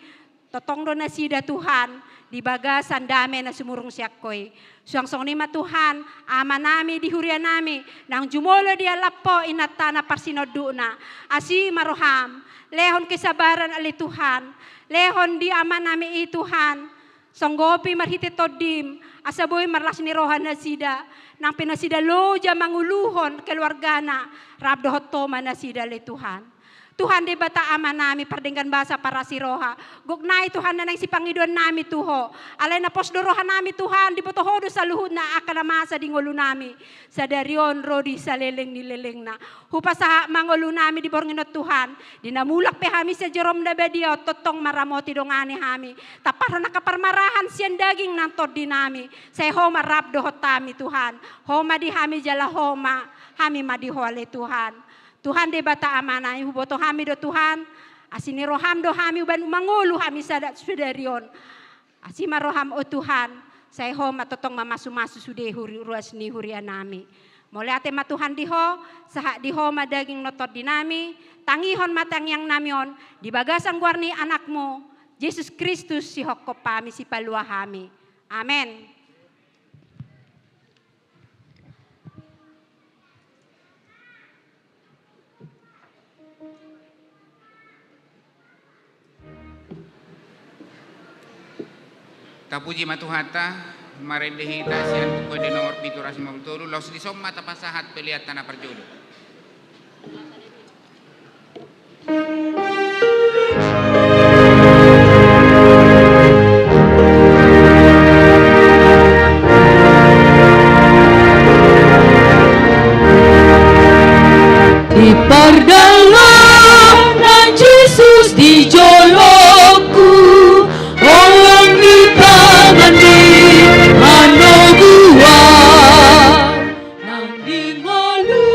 tongtong do nasida Tuhan, di bagasan dame na sumurung sian Ho i. Suang songon i ma Tuhan, amanami di hurianami, naung jumolo dialap Ho inanta na parsinondukna. Asi ma roham, lehon kesabaran ale Tuhan, lehon di amanami i Tuhan, songgopi marhite tondim, asa boi marlas ni roha nasida, nang pe nasida loja manguluhon keluargana, rap dohot Ho ma nasida ale Tuhan. Tuhan Debata amanami pardenggan basa parasi roha. Gok nai Tuhan na naeng sipangidoannami tu Ho. Alai na pos do rohanami Tuhan, diboto Ho do saluhutna angka na masa di ngolunami. Sadari on ro di saleleng ni lelengna. Hupasahat ma ngolunami di borngin on Tuhan. Di na mulak pe hami sian joroM na badia on tongtong ma ramoti dongani hami. Tamparhon angka parmarahan sian daging nang tondinami. Sai Ho ma rap dohot hami Tuhan. Ho ma di hami jala Ho ma hami ma di Ho ale Tuhan. Tuhan Debata amanami, huboto hami do Tuhan, asi ni roham do hami umbahen mangolu hami sada sadari on. Asi ma roham o Tuhan, sai Ho ma tongtong mamasu-masu sude huri, ruas ni hurianami. Mauliate ma Tuhan di Ho, sahat di Ho ma daging nang tondinami, tangihon ma tangiangnami on, di bagasan goar ni AnakMu, Jesus Kristus sihophop hami, sipalua hami. Amen. Tapuji ma Tuhanta, marende hita sian Buku Ende nomor pitu ratus lima puluh tolu, laos dison ma tapasahat peleanta na parjolo. Di pardalanan Jesus di jolongku, holan di tangan ni manoguan. Nang di ngolu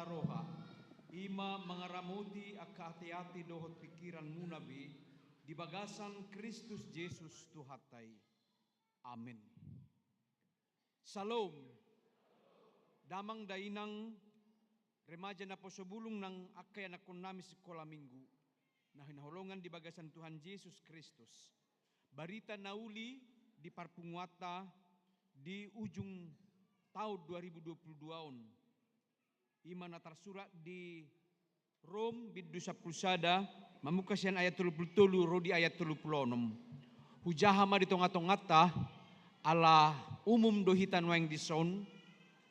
roha, i ma mangaramoti angka ateate dohot pingkiranmuna be, di bagasan Kristus Jesus Tuhanta i. Amen. Syalom. Damang dainang, remaja naposo bulung nang angka ianakkonnami sikola minggu na hinaholongan di bagasan Tuhan Jesus Kristus. Barita na uli di parpunguanta di ujung taon dua ribu dua puluh dua on. I ma na tarsurat di Rom bindu sampulu sada, mamungka sian ayat tolu pulu tolu ro di ayat tolu pulu onom. Hujaha ma di tonga-tonganta, ala umum do hita nuaeng dison,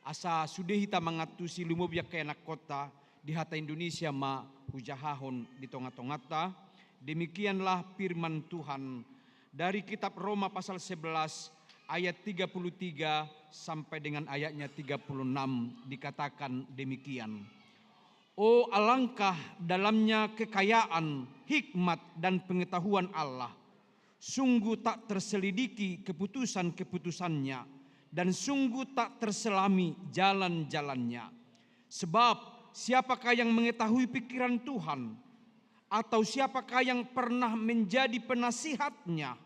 asa sude hita mangantusi, lumobi angka ianakkonta, di hata Indonesia ma hujahahon di tonga-tonganta. Demikianlah firman Tuhan dari kitab Roma pasal sebelas ayat tiga puluh tiga sampai dengan ayatnya tiga puluh enam, dikatakan demikian. Oh, alangkah dalamnya kekayaan hikmat dan pengetahuan Allah! Sungguh tak terselidiki keputusan-keputusannya, dan sungguh tak terselami jalan-jalannya. Sebab siapakah yang mengetahui pikiran Tuhan? Atau siapakah yang pernah menjadi penasihatnya?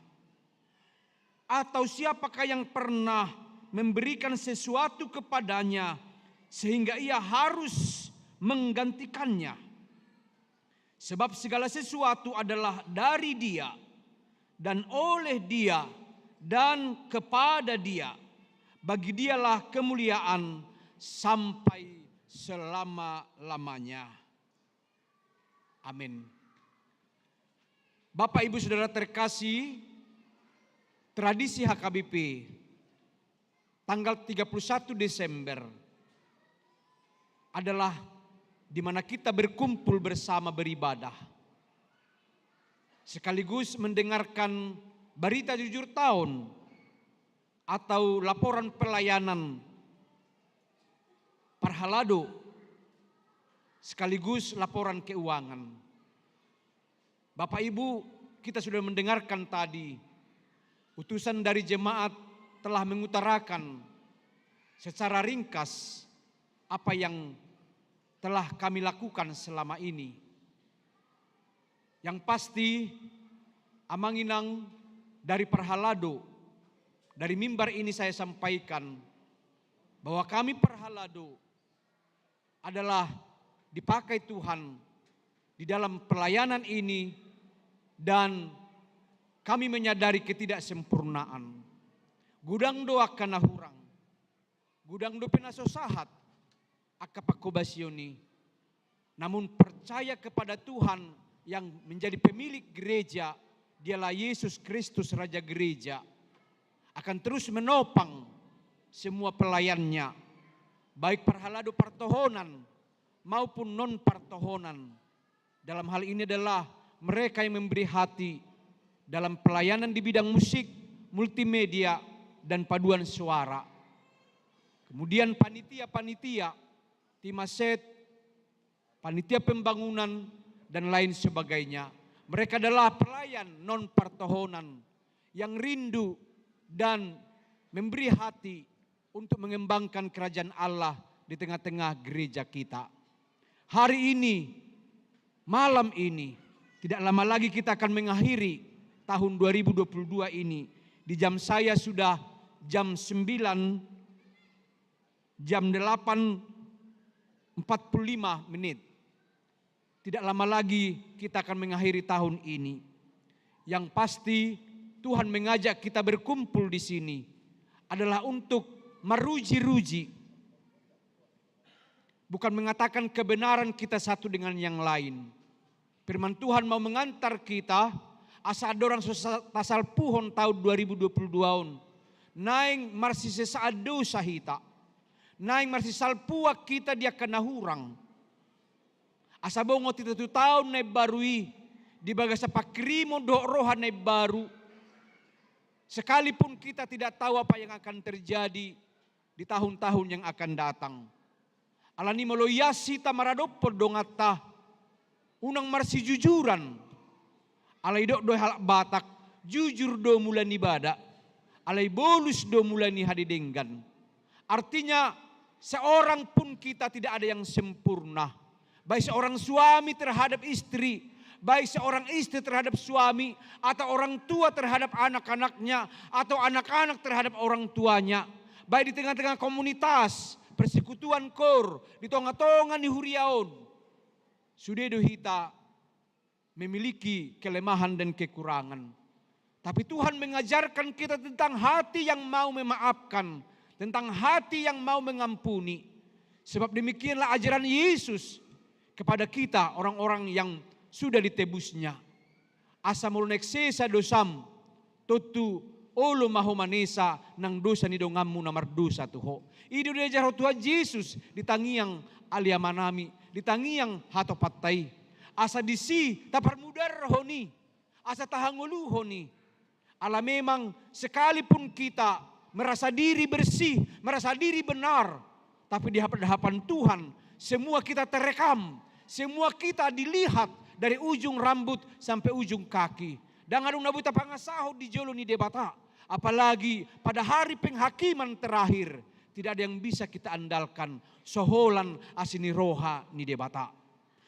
Atau siapakah yang pernah memberikan sesuatu kepadanya sehingga ia harus menggantikannya? Sebab segala sesuatu adalah dari Dia, dan oleh Dia, dan kepada Dia. Bagi Dialah kemuliaan sampai selama-lamanya. Amin. Bapak, Ibu, Saudara terkasih, tradisi H K B P tanggal tiga puluh satu Desember adalah di mana kita berkumpul bersama beribadah, sekaligus mendengarkan barita jujur taon atau laporan pelayanan parhalado, sekaligus laporan keuangan. Bapak Ibu, kita sudah mendengarkan tadi, utusan dari jemaat telah mengutarakan secara ringkas apa yang telah kami lakukan selama ini. Yang pasti, Amang Inang, dari parhalado, dari mimbar ini saya sampaikan bahwa kami parhalado adalah dipakai Tuhan di dalam pelayanan ini, dan kami menyadari ketidaksempurnaan. Godang do angka na hurang, godang dope na so sahat angka panghobasion i. Namun percaya kepada Tuhan yang menjadi pemilik gereja, Dialah Yesus Kristus, Raja Gereja, akan terus menopang semua pelayannya, baik parhalado partohonan maupun non partohonan. Dalam hal ini adalah mereka yang memberi hati dalam pelayanan di bidang musik, multimedia, dan paduan suara. Kemudian panitia-panitia, tim aset, panitia pembangunan, dan lain sebagainya. Mereka adalah pelayan non partohonan yang rindu dan memberi hati untuk mengembangkan kerajaan Allah di tengah-tengah gereja kita. Hari ini, malam ini, tidak lama lagi kita akan mengakhiri tahun dua ribu dua puluh dua ini. Di jam saya sudah jam sembilan, jam delapan empat puluh lima menit. Tidak lama lagi kita akan mengakhiri tahun ini. Yang pasti, Tuhan mengajak kita berkumpul di sini adalah untuk maruji-ruji, bukan mengatakan kebenaran kita satu dengan yang lain. Firman Tuhan mau mengantar kita, asa andorang so sa-, tasalpuhon tahun dua ribu dua puluh dua on, naeng marsisesaan dosa hita, naeng marsisalpuan hita di angka na hurang. Asa bongot hita tu taon na imbaru i di bagasan panghirimon dohot roha na imbaru, sekalipun kita tidak tahu apa yang akan terjadi di tahun-tahun yang akan datang. Alani molo ias hita maradophon donganta, unang marsijujuran. Alai didok do halak Batak, jujur do mula ni bada, alai bolus do mula ni hadedenggan. Artinya, Seorang pun kita tidak ada yang sempurna. Baik seorang suami terhadap istri, baik seorang istri terhadap suami, atau orang tua terhadap anak-anaknya, atau anak-anak terhadap orang tuanya. Baik di tengah-tengah komunitas, persekutuan koor, di tonga-tonga ni huria on. Sude do hita memiliki kelemahan dan kekurangan. Tapi Tuhan mengajarkan kita tentang hati yang mau memaafkan, tentang hati yang mau mengampuni. Sebab demikianlah ajaran Yesus kepada kita, orang-orang yang sudah ditebus-Nya. Asa molo naeng sesa dosam, tontu olo ma ho manesa nang dosa ni donganmu na mardosa tu ho. I do diajarhon Tuhan Jesus di tangiang Ale Amanami, di tangiang hatopanta i. Asa disi taparmudarhon i, asa tahangoluhon i. Ala memang sekalipun kita merasa diri bersih, merasa diri benar, tapi di hadapan Tuhan, semua kita terekam, semua kita dilihat dari ujung rambut sampai ujung kaki. Ndang adong na boi tapangasahon di jolo ni Debata. Apalagi pada hari penghakiman terakhir, tidak ada yang bisa kita andalkan, so holan asi ni roha ni Debata.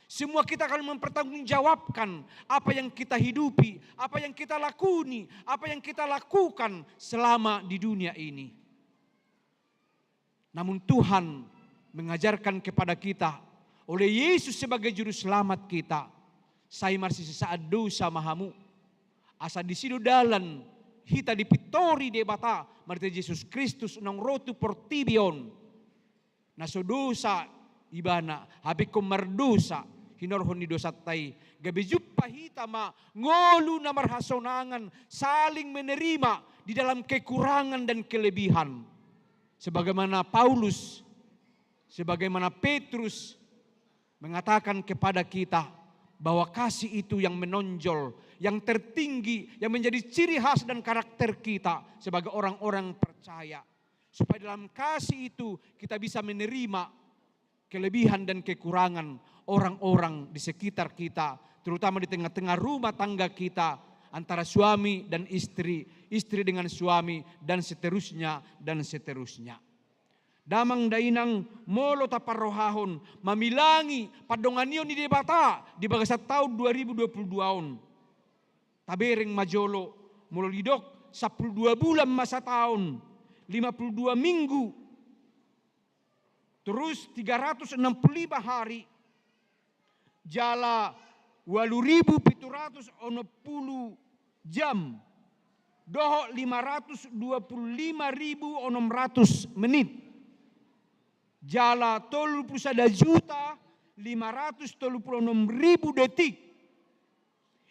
Semua kita akan mempertanggungjawabkan apa yang kita hidupi, apa yang kita lakuni, apa yang kita lakukan selama di dunia ini. Namun Tuhan mengajarkan kepada kita, oleh Yesus sebagai juru selamat kita, sai marsisesaon dosa ma hamu. Asa disi do dalan hita dipintori Debata, marhite Jesus Kristus naung ro tu portibi on. Na so dosa ibana, hape ingkon mardosa, hinorhon ni dosanta i. Gabe jumpa hita ma ngolu na marhasonangan, saling menerima di dalam kekurangan dan kelebihan. Sebagaimana Paulus, sebagaimana Petrus mengatakan kepada kita bahwa kasih itu yang menonjol, yang tertinggi, yang menjadi ciri khas dan karakter kita sebagai orang-orang percaya. Supaya dalam kasih itu kita bisa menerima kelebihan dan kekurangan orang-orang di sekitar kita, terutama di tengah-tengah rumah tangga kita, antara suami dan istri, istri dengan suami, dan seterusnya, dan seterusnya. Damang dainang, molo taparrohahon mamilangi pandonganion ni Debata di bagasan taon dua ribu dua puluh dua on. Tabereng ma jolo, molo didok sampulu dua bulan ma sataon, lima puluh dua minggu, terus tiga ratus enam puluh lima hari, jala ualu ribu pitu ratus onom pulu jam, dohot lima ratus dua pulu lima ribu onom ratus menit, jala tolu pulu sada juta lima ratus tolu pulu onom ribu detik.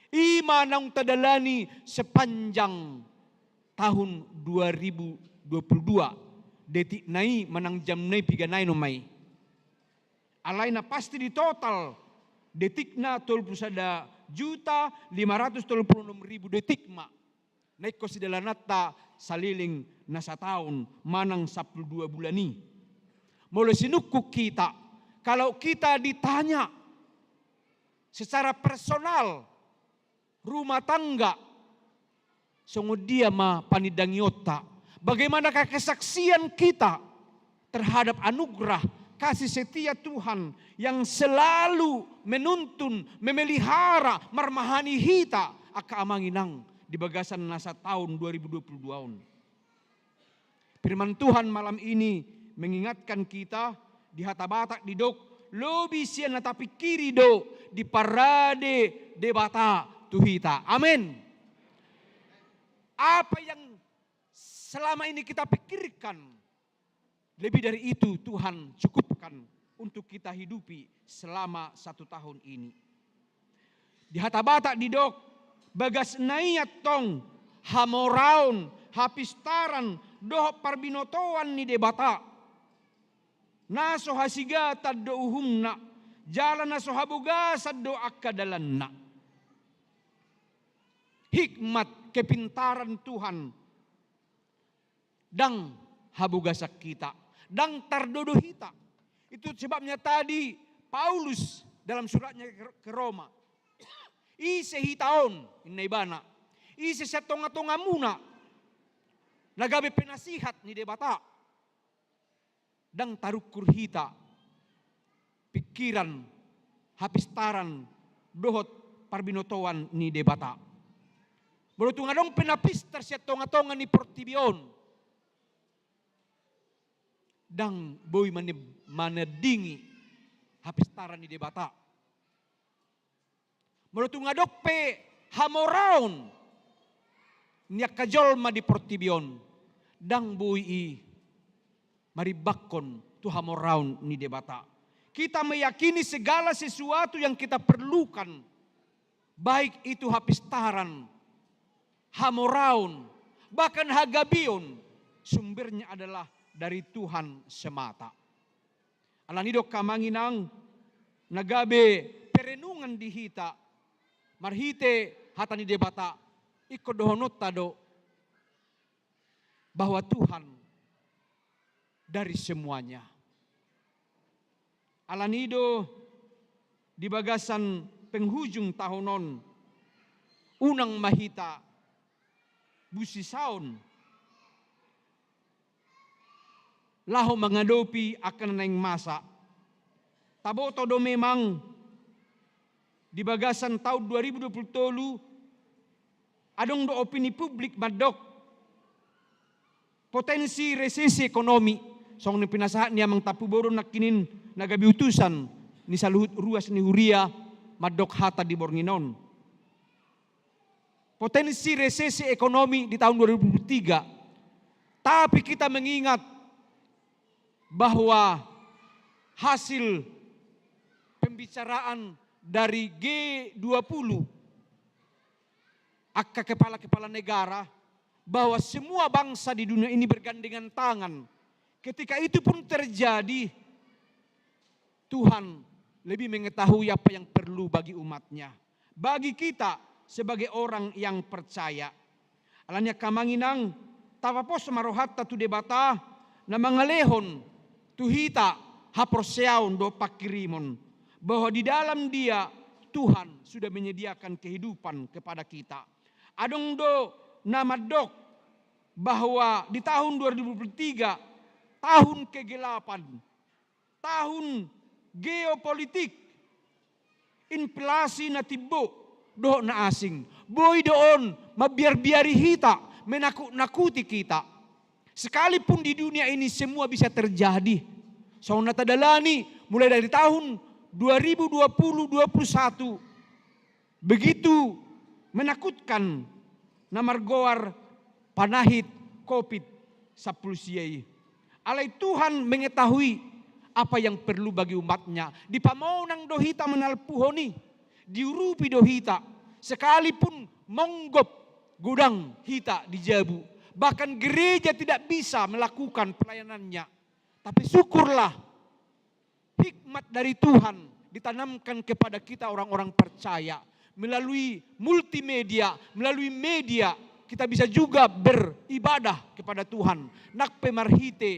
I ma naung tadalani sepanjang tahun dua ribu dua puluh dua. Detikna i manang jamna i piga nai nama i. Alai na pasti di total detikna tolu pulu sada juta lima ratus tolu pulu onom ribu detik ma na ingkon sidalananta saleleng na sataon manang sampulu dua bulan i. Molo sinungkun hita, kalau kita ditanya secara personal, rumah tangga, songon dia ma panindangionta? Bagaimanakah kesaksian kita terhadap anugerah kasih setia Tuhan yang selalu menuntun, memelihara, marmahani hita, angka amang inang, di bagasan na sataon dua ribu dua puluh dua on? Firman Tuhan malam ini mengingatkan kita, di hata Batak didok, lobi sian na tapingkiri do diparade Debata tu hita. Amin. Apa yang selama ini kita pikirkan, lebih dari itu Tuhan cukupkan untuk kita hidupi selama satu tahun ini. Di hata Batak didok, bagasna i antong hamoraon, hapistaran, dohot parbinotoan ni Debata, na so hasigatan do uhumna, jala na so habogasan do angka dalanna. Hikmat, kepintaran Tuhan, ndang habogasan hita, ndang tardodo hita. Itu sebabnya tadi Paulus dalam suratnya ke, ke Roma, ise hita on, inna ibana, ise sian tonga-tongamuna na gabe penasihat ni Debata? ndang tarungkul hita pikiran, hapistaran, dohot parbinotoan ni Debata. Molo tung adong pe na pistar sian tongatonga ni portibi on, ndang boi mane-, manandingi hapistaran ni Debata. Molo tung adong pe hamoraon ni angka jolma di portibi on, ndang boi i marimbangkon tu hamoraon ni Debata. Kita meyakini segala sesuatu yang kita perlukan, baik itu hapistaran, hamoraon, bahkan hagabeon, sumbernya adalah dari Tuhan semata. Alani i do angka amang inang, na gabe perenungan di hita, marhite hata ni Debata, ingkon dohononta do bahwa Tuhan dari semuanya. Alani i do di bagasan penghujung tahun on, unang ma hita busisaon laho mangadopi angka na naeng masa. Taboto do memang di bagasan tahun dua ribu dua puluh tolu, adong do opini publik mandok potensi resesi ekonomi. Songon na pinasahat ni amang Tampubolon nangkining na gabe utusan ni saluhut ruas ni huria mandok hata di borngin on. Potensi resesi ekonomi di tahun dua ribu dua puluh tiga. Tapi kita mengingat bahwa hasil pembicaraan dari G dua puluh, angka kepala-kepala negara, bahwa semua bangsa di dunia ini bergandengan tangan. Ketika itu pun terjadi, Tuhan lebih mengetahui apa yang perlu bagi umatnya, bagi kita sebagai orang yang percaya. Alani i angka amang inang, tapapos ma rohanta tu Debata na mangalehon tu hita haporseaon dohot pangkirimon, bahwa di dalam Dia Tuhan sudah menyediakan kehidupan kepada kita. Adong do na mandok bahwa di tahun dua ribu dua puluh tiga, tahun kegelapan, tahun geopolitik, inflasi na timbo dohot na asing, boi do on mambiarbiari hita, menakutnakuti kita. Sekalipun di dunia ini semua bisa terjadi, songon na tadalani mulai dari tahun dua ribu dua puluh, dua puluh satu, begitu menakutkan na margoar panahit covid sampulu sia i. Alai Tuhan mengetahui apa yang perlu bagi umatnya. Dipamonang do hita manalpuhon i, diurupi do hita. Sekalipun monggop, godang hita di jabu, bahkan gereja tidak bisa melakukan pelayanannya. Tapi syukurlah, hikmat dari Tuhan ditanamkan kepada kita orang-orang percaya. Melalui multimedia, melalui media, kita bisa juga beribadah kepada Tuhan. Nang pe marhite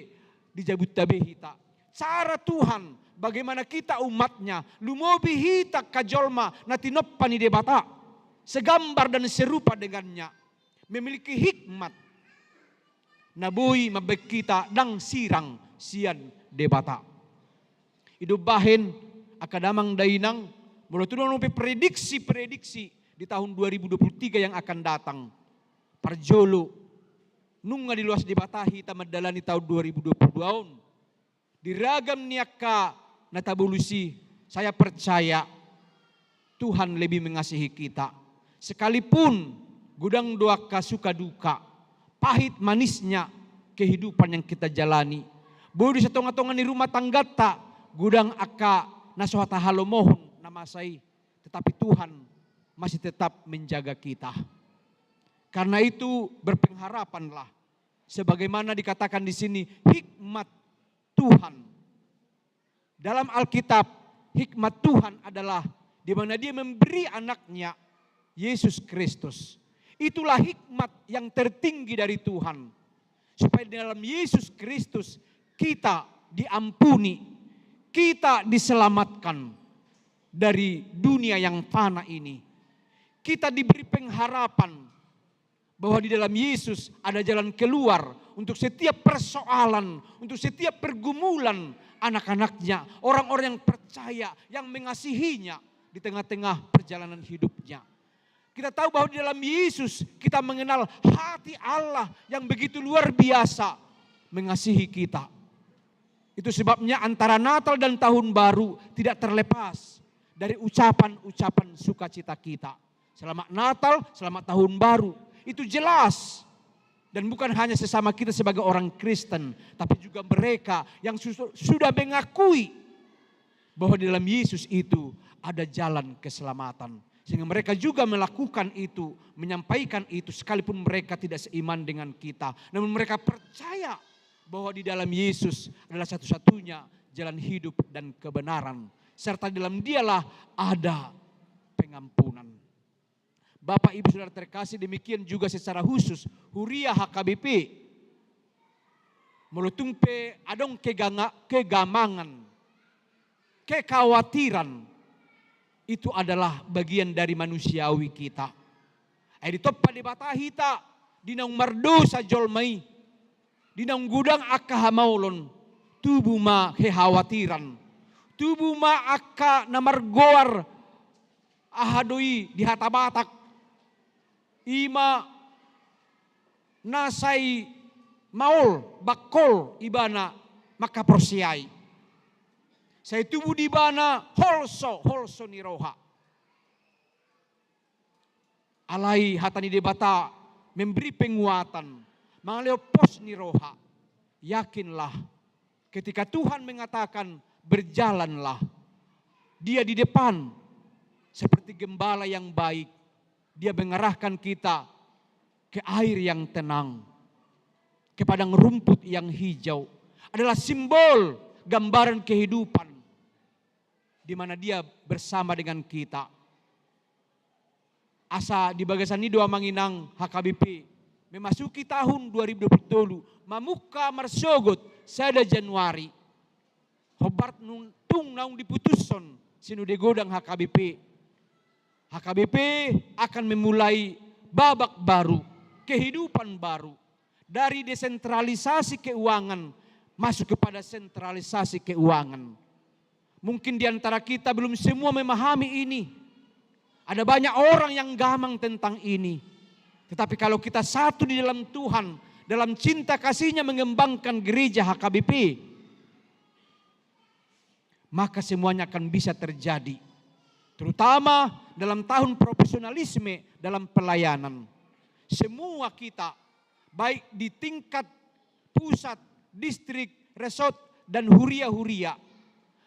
di jabunta be hita. Cara Tuhan, bagaimana kita umatnya, lumobi hita angka jolma na tinompa ni Debata, segambar dan serupa dengannya, memiliki hikmat na boi mambahen hita ndang sirang sian Debata. I do umbahen angka damang dainang, molo tung adong pe prediksi-prediksi di tahun dua ribu dua puluh tiga yang akan datang, parjolo, nunga diloas Debata hita mandalani tahun dua ribu dua puluh dua on di ragam ni angka na tabolus i, saya percaya Tuhan lebih mengasihi kita. Sekalipun godang do angka suka duka, pahit manisnya kehidupan yang kita jalani, boi do di tongatonga ni rumah tangganta godang angka na so tahalomohon na masa i, tetapi Tuhan masih tetap menjaga kita. Karena itu, berpengharapanlah. Sebagaimana dikatakan di sini, hikmat Tuhan. Dalam Alkitab, hikmat Tuhan adalah di mana Dia memberi anaknya, Yesus Kristus. Itulah hikmat yang tertinggi dari Tuhan. Supaya di dalam Yesus Kristus kita diampuni, kita diselamatkan dari dunia yang fana ini. Kita diberi pengharapan, bahwa di dalam Yesus ada jalan keluar untuk setiap persoalan, untuk setiap pergumulan anak-anaknya, orang-orang yang percaya, yang mengasihinya di tengah-tengah perjalanan hidupnya. Kita tahu bahwa di dalam Yesus kita mengenal hati Allah yang begitu luar biasa mengasihi kita. Itu sebabnya antara Natal dan Tahun Baru tidak terlepas dari ucapan-ucapan sukacita kita. Selamat Natal, selamat Tahun Baru. Itu jelas. Dan bukan hanya sesama kita sebagai orang Kristen, tapi juga mereka yang su-, sudah mengakui bahwa di dalam Yesus itu ada jalan keselamatan. Sehingga mereka juga melakukan itu, menyampaikan itu, sekalipun mereka tidak seiman dengan kita. Namun mereka percaya bahwa di dalam Yesus adalah satu-satunya jalan hidup dan kebenaran. Serta di dalam Dialah ada pengampunan. Bapak, Ibu, Saudara terkasih, demikian juga secara khusus Huria H K B P. Molo tung pe adong keganga-, kegamangan, kekhawatiran, itu adalah bagian dari manusiawi kita. Ai ditompa Debata hita di naung mardosa jolma i, di naung godang angka hamaolon, tubu ma kekhawatiran, tubu ma angka na margoar, aha do i di hata Batak, i ma na sai maol, bangkol ibana mangkaporseai. Sai tubu di ibana holso, holso ni roha. Alai hata ni Debata memberi penguatan, mangalehon pos ni roha. Yakinlah, ketika Tuhan mengatakan, "Berjalanlah," Dia di depan, seperti gembala yang baik. Dia mengarahkan kita ke air yang tenang, ke padang rumput yang hijau. Adalah simbol, gambaran kehidupan, di mana Dia bersama dengan kita. Asa di bagasan i do, Amang Inang, H K B P memasuki tahun dua ribu dua puluh tolu, mamungka marsogot sada Januari. Hombar nung, tung naung diputushon Sinode Godang H K B P. H K B P akan memulai babak baru, kehidupan baru. Dari desentralisasi keuangan masuk kepada sentralisasi keuangan. Mungkin di antara kita belum semua memahami ini. Ada banyak orang yang gamang tentang ini. Tetapi kalau kita satu di dalam Tuhan, dalam cinta kasih-Nya mengembangkan gereja H K B P, maka semuanya akan bisa terjadi. Terutama dalam tahun profesionalisme dalam pelayanan. Semua kita, baik di tingkat pusat, distrik, resort, dan huria-huria,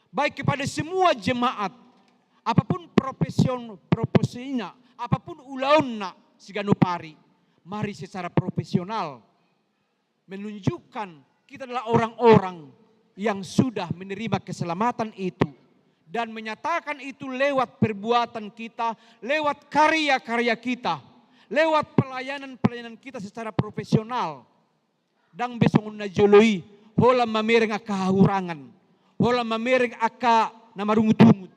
baik kepada semua jemaat, apapun profesion-, profesinya, apapun ulaonna, siganop ari, mari secara profesional menunjukkan kita adalah orang-orang yang sudah menerima keselamatan itu dan menyatakan itu lewat perbuatan kita, lewat karya-karya kita, lewat pelayanan-pelayanan kita secara profesional. Ndang be songon na jolo i, holan mamereng angka hahurangan, holan mamereng angka na marungut-ungut.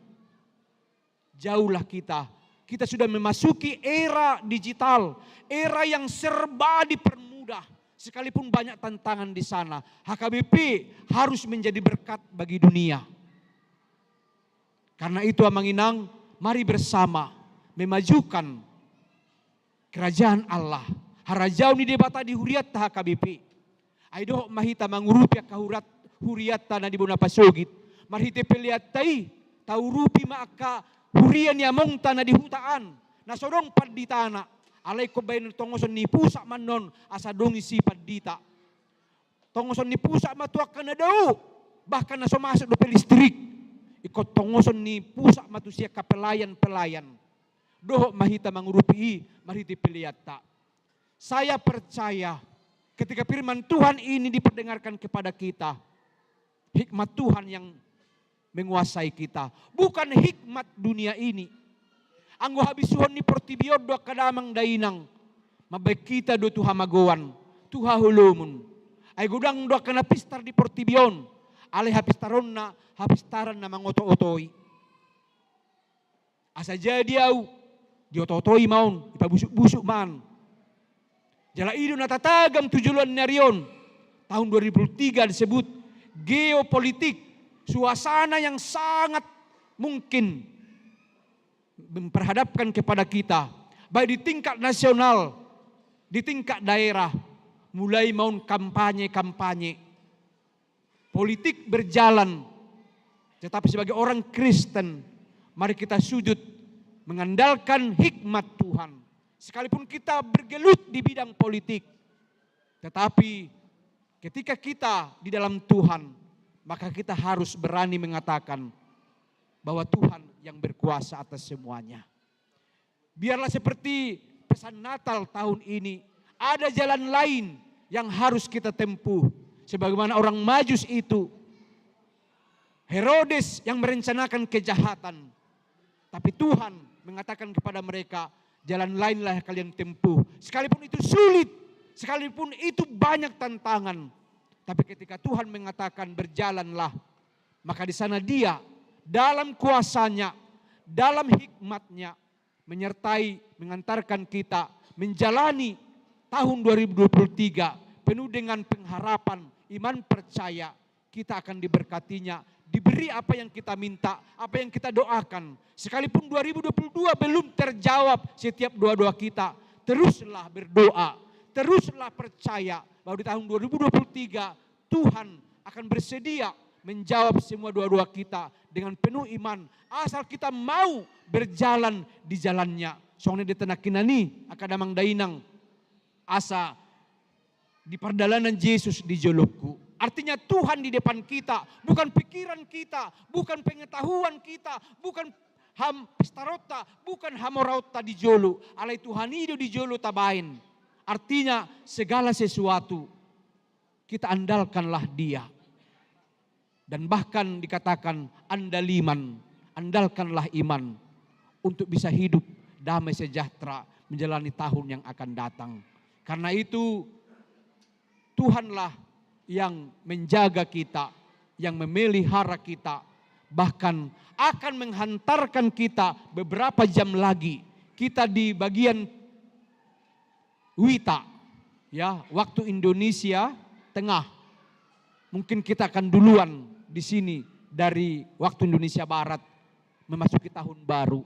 Jauhlah kita. Kita sudah memasuki era digital, era yang serba dipermudah. Sekalipun banyak tantangan di sana, H K B P harus menjadi berkat bagi dunia. Karena itu, Amang Inang, mari bersama memajukan kerajaan Allah. Harajaon ni Debata di hurianta H K B P. Ai dohot ma hita mangurupi angka hurat-, hurianta na di bona pasogit. Marhite peleanta i, taurupi ma angka huria ni amongta na di huta an, na so adong panditana. Alai ingkon baen tongoson ni pusat ma annon, asa adong disi pandita. Tongoson ni pusat ma tu angka na dao, bahkan na so masuk dope listrik. Ingkon tongoson ni pusat ma tusi angka pelayan-pelayan. Dohot ma hita mangurupi i marhite peleanta. Saya percaya, ketika firman Tuhan ini diperdengarkan kepada kita, hikmat Tuhan yang menguasai kita, bukan hikmat dunia ini. Anggo habisuhon ni portibi on do angka damang dainang, mambahen hita do tu hamagoan, tu haholomon. Ai godang do angka na pistar di portibi on, alai hapistaronna hapistaran na mangoto-otoi. Asa jadi au, dioto-otoi ma on, dipabusuk-busuk ma an. Jala i do na tatagam tu joloan ni ari on. Tahun dua ribu tiga disebut geopolitik, suasana yang sangat mungkin memperhadapkan kepada kita, baik di tingkat nasional, di tingkat daerah, mulai maon kampanye-kampanye. Politik berjalan, tetapi sebagai orang Kristen, mari kita sujud mengandalkan hikmat Tuhan. Sekalipun kita bergelut di bidang politik, tetapi ketika kita di dalam Tuhan, maka kita harus berani mengatakan bahwa Tuhan yang berkuasa atas semuanya. Biarlah seperti pesan Natal tahun ini, ada jalan lain yang harus kita tempuh. Sebagaimana orang Majus itu, Herodes yang merencanakan kejahatan, tapi Tuhan mengatakan kepada mereka, "Jalan lainlah yang kalian tempuh." Sekalipun itu sulit, sekalipun itu banyak tantangan, tapi ketika Tuhan mengatakan, "Berjalanlah," maka di sana Dia, dalam kuasa-Nya, dalam hikmat-Nya, menyertai, mengantarkan kita menjalani tahun dua ribu dua puluh tiga penuh dengan pengharapan, iman, percaya kita akan diberkati-Nya, diberi apa yang kita minta, apa yang kita doakan. Sekalipun dua ribu dua puluh dua belum terjawab setiap doa-doa kita, teruslah berdoa, teruslah percaya bahwa di tahun dua ribu dua puluh tiga Tuhan akan bersedia menjawab semua doa-doa kita dengan penuh iman, asal kita mau berjalan di jalan-Nya. Songon na didok ni angka damang dainang, asa di pardalanan Jesus di jolongku. Artinya Tuhan di depan kita, bukan pikiran kita, bukan pengetahuan kita, bukan ham-, pistaronta, bukan hamoraonta di jolo. Alai Tuhan i do di jolo tabaen. Artinya segala sesuatu kita andalkanlah Dia. Dan bahkan dikatakan, andaliman, andalkanlah iman untuk bisa hidup damai sejahtera menjalani tahun yang akan datang. Karena itu, Tuhanlah yang menjaga kita, yang memelihara kita, bahkan akan menghantarkan kita beberapa jam lagi. Kita di bagian wita, ya, waktu Indonesia Tengah. Mungkin kita akan duluan di sini dari waktu Indonesia Barat memasuki tahun baru.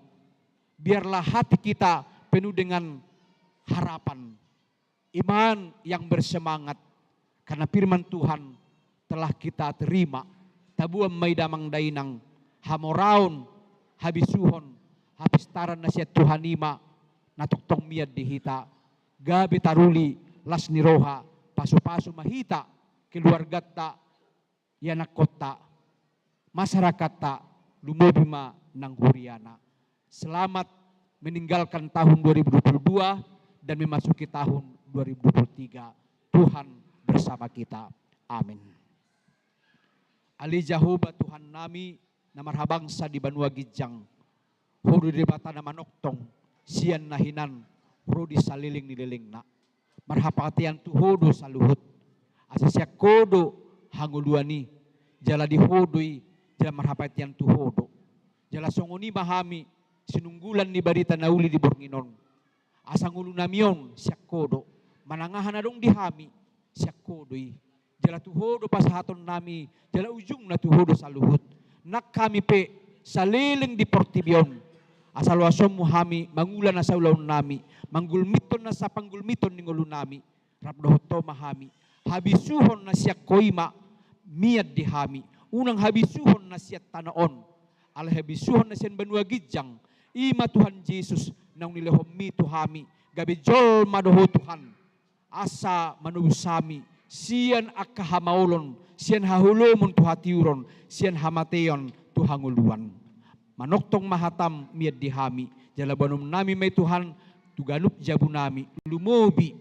Biarlah hati kita penuh dengan harapan, iman yang bersemangat, karena firman Tuhan telah kita terima. Taboan ma i damang dainang, hamoraon, habisuhon, hapistaran na sian Tuhan i ma na tongtong mian di hita, gabe taruli las ni roha, pasupasu ma hita, keluarganta, ianakkonta, masyarakatta, lumobi ma nang huriana. Selamat meninggalkan tahun dua ribu dua puluh dua dan memasuki tahun dua ribu dua puluh tiga. Tuhan bersama kita. Amin. Ale Jahowa Tuhannami, na marhabangsa di banua ginjang, Ho do Debata na manongtong sian na hinan ro di saleleng ni lelengna. Marhapatean tu Ho do saluhut. Asa sian Ho do hangoluan i, jala di Ho do i, jala marhapatean tu Ho do. Jala songon i ma hami, sinunggulan ni barita na uli di borngin on. Asa ngolunami on sian Ho do, manang aha na adong di hami, sian Ho do i. Jala tu Ho do pasahatonnami, jala ujungna tu Ho do saluhut. Nang hami pe saleleng di portibi on, asa loasonmu hami mangula na saulaonnami, manggulmithon na sapanggulmithon ni ngolunami, rap dohot Ho ma hami. Habisuhon na sian Ho i ma mian di hami, unang habisuhon na sian tano on, alai habisuhon na sian banua ginjang, i ma Tuhan Jesus naung nilehonmi tu hami, gabe jolma do Ho Tuhan. Asa manobus hami sian angka hamaolon, sian haholomon tu hatiuron, sian hamateon tu hangoluan. Manongtong ma hatam mian di hami, jala boanonnami ma i Tuhan tu ganup jabunami, lumobi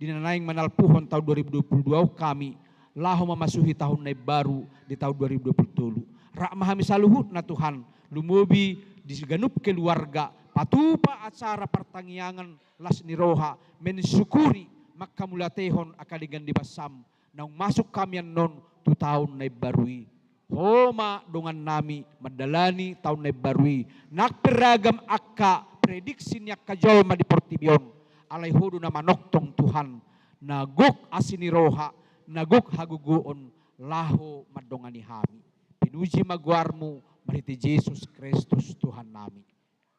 di na naeng manalpuhon tahun dua ribu dua puluh dua on hami, laho mamasuhi tahun na imbaru di tahun dua ribu dua puluh tolu. Rap ma hami saluhutna Tuhan, lumobi di ganup keluarga, patupa acara partangiangan las ni roha, mensyukuri, manghamauliatehon angka denggan ni basam, naung masuk hami annon tu tahun na imbaru i. Ho ma dongannami mandalani tahun na imbaru i, nang pe ragam angka prediksi ni angka jolma di portibi on, alai Ho do na manongtong Tuhan, na gok asi ni roha, na gok hagogoon, laho mandongani hami. Pinuji ma goarMu, marhite Jesus Kristus Tuhannami.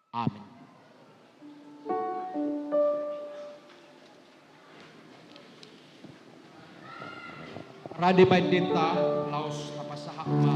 Amen. Rade ma endenta, laos tapasahat ma.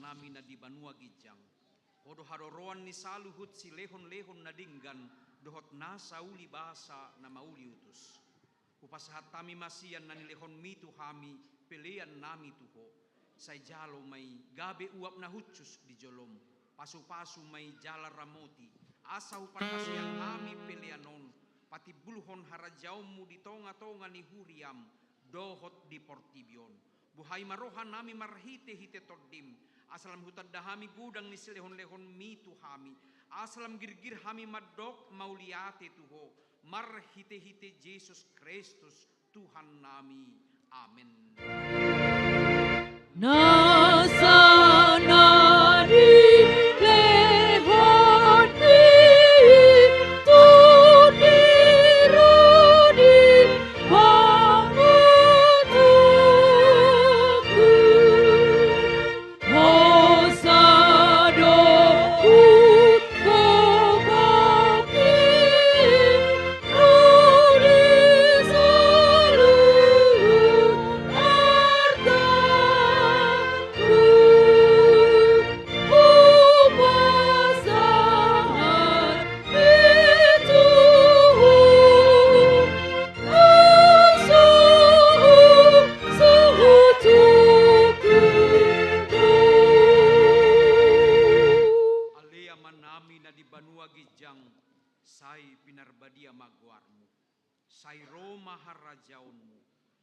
nami na di banua ginjang. Ho do haroroan ni saluhut silehonlehon na denggan dohot nasa uli basa na mauli utus. Hupasahat hami ma sian na nilehonmi tu hami pelean nami tu Ho. Sai jalo ma i gabe uap na hushus di jolom. Pasupasu ma i jala ramoti, asa huparhaseang hami pelean on patimbulhon harajaonmu di tongatonga ni huriam dohot di portibi on. Buhai ma roha nami marhitehite Tondim, asa lam hutanda hami godang ni silehonlehonmi tu hami, asa lam girgir hami mandok mauliate tu Ho, marhitehite Jesus Kristus Tuhan nami. Amen. Nasa na nilehonmi tu diri ni pangutukku. Hosa do hutogaki ro di saluhut artangku. Hupasahat i tu Ho. Ale Amanami na di banua ginjang, sai pinarbadia ma goarmu. Sai ro ma harajaonmu.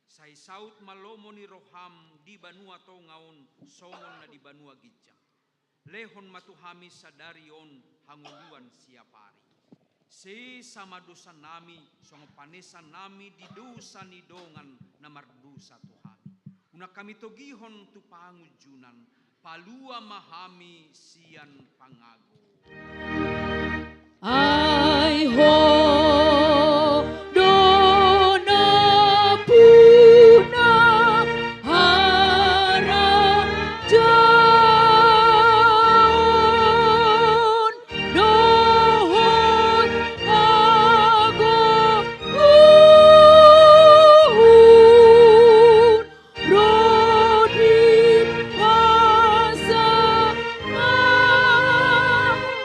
Sai saut ma lomo ni roham di banua tonga on songon na di banua ginjang. Lehon ma tu hami sadari on hangoluan siapari. Sesa ma dosanami, songon panesanami di dosa ni dongan na mardosa tu hami. Unang hami togihon tu pangunjunan, palua ma hami sian pangago. Ai Ho do nampuna harajaon dohot hagogoon ro di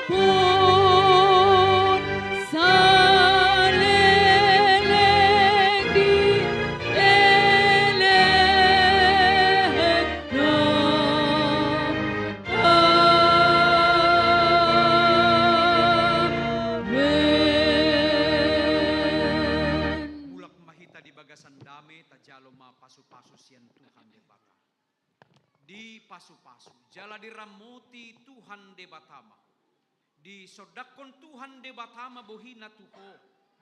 hasangapon saleleng di lelengna. Amen. Mulak ma hita di bagasan dame, tajalo ma pasupasu sian Tuhan Debata. Dipasupasu jala diramoti Tuhan Debata ma. Disondangkon Tuhan Debata ma bohina tu ho,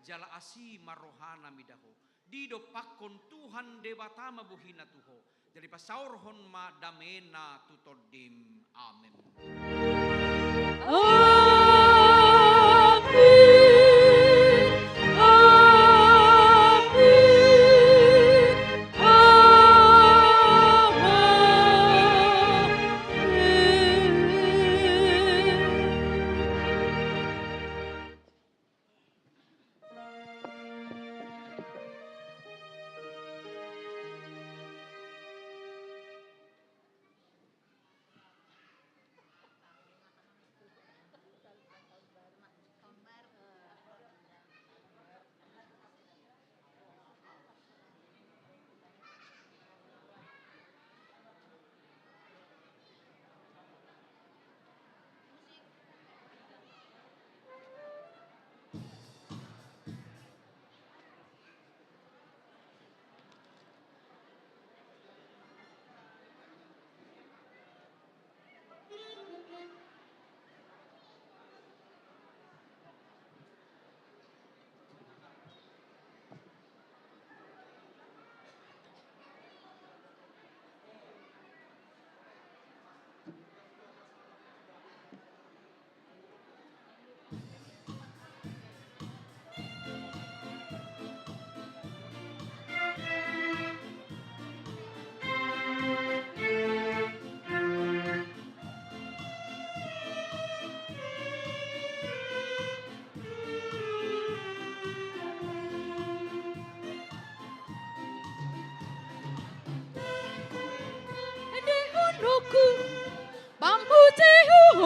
jala asi ma rohana mida ho. Didompakkon Tuhan Debata ma bohina tu ho, jala dipasaorhon ma damena tu tondim. Amen. Amin. Amin. Amin.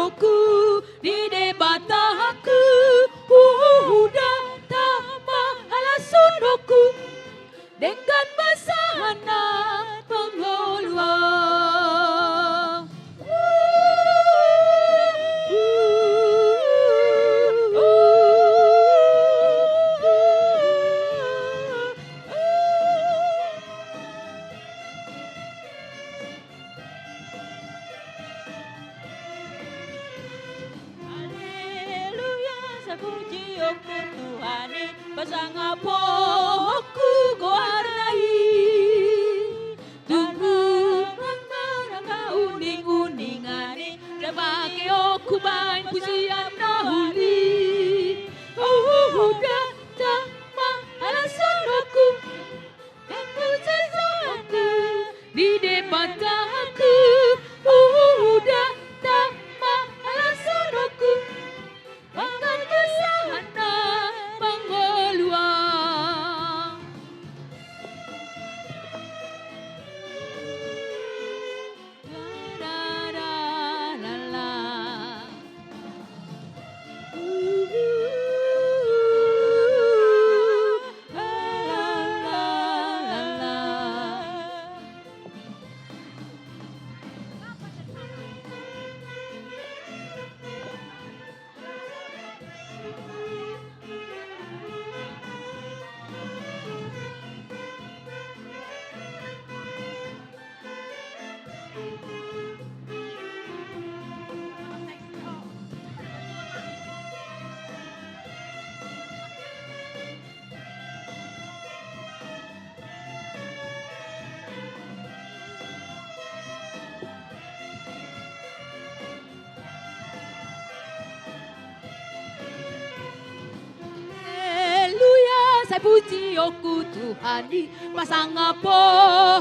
Oku di Debataku, uda tama halashononku, denggan basahana pangoluan. Haleluya, sai puji oku Tuhan i, pasangaponku goarna i. Tuhan nang marangga uning-uningan i, sai pake oku baen pujian na uli. Uda tama halashononku, di Debataku, uda tama halashononku, denggan basahana pangoluan. Haleluya, sai puji oku Tuhan i, pasangaponku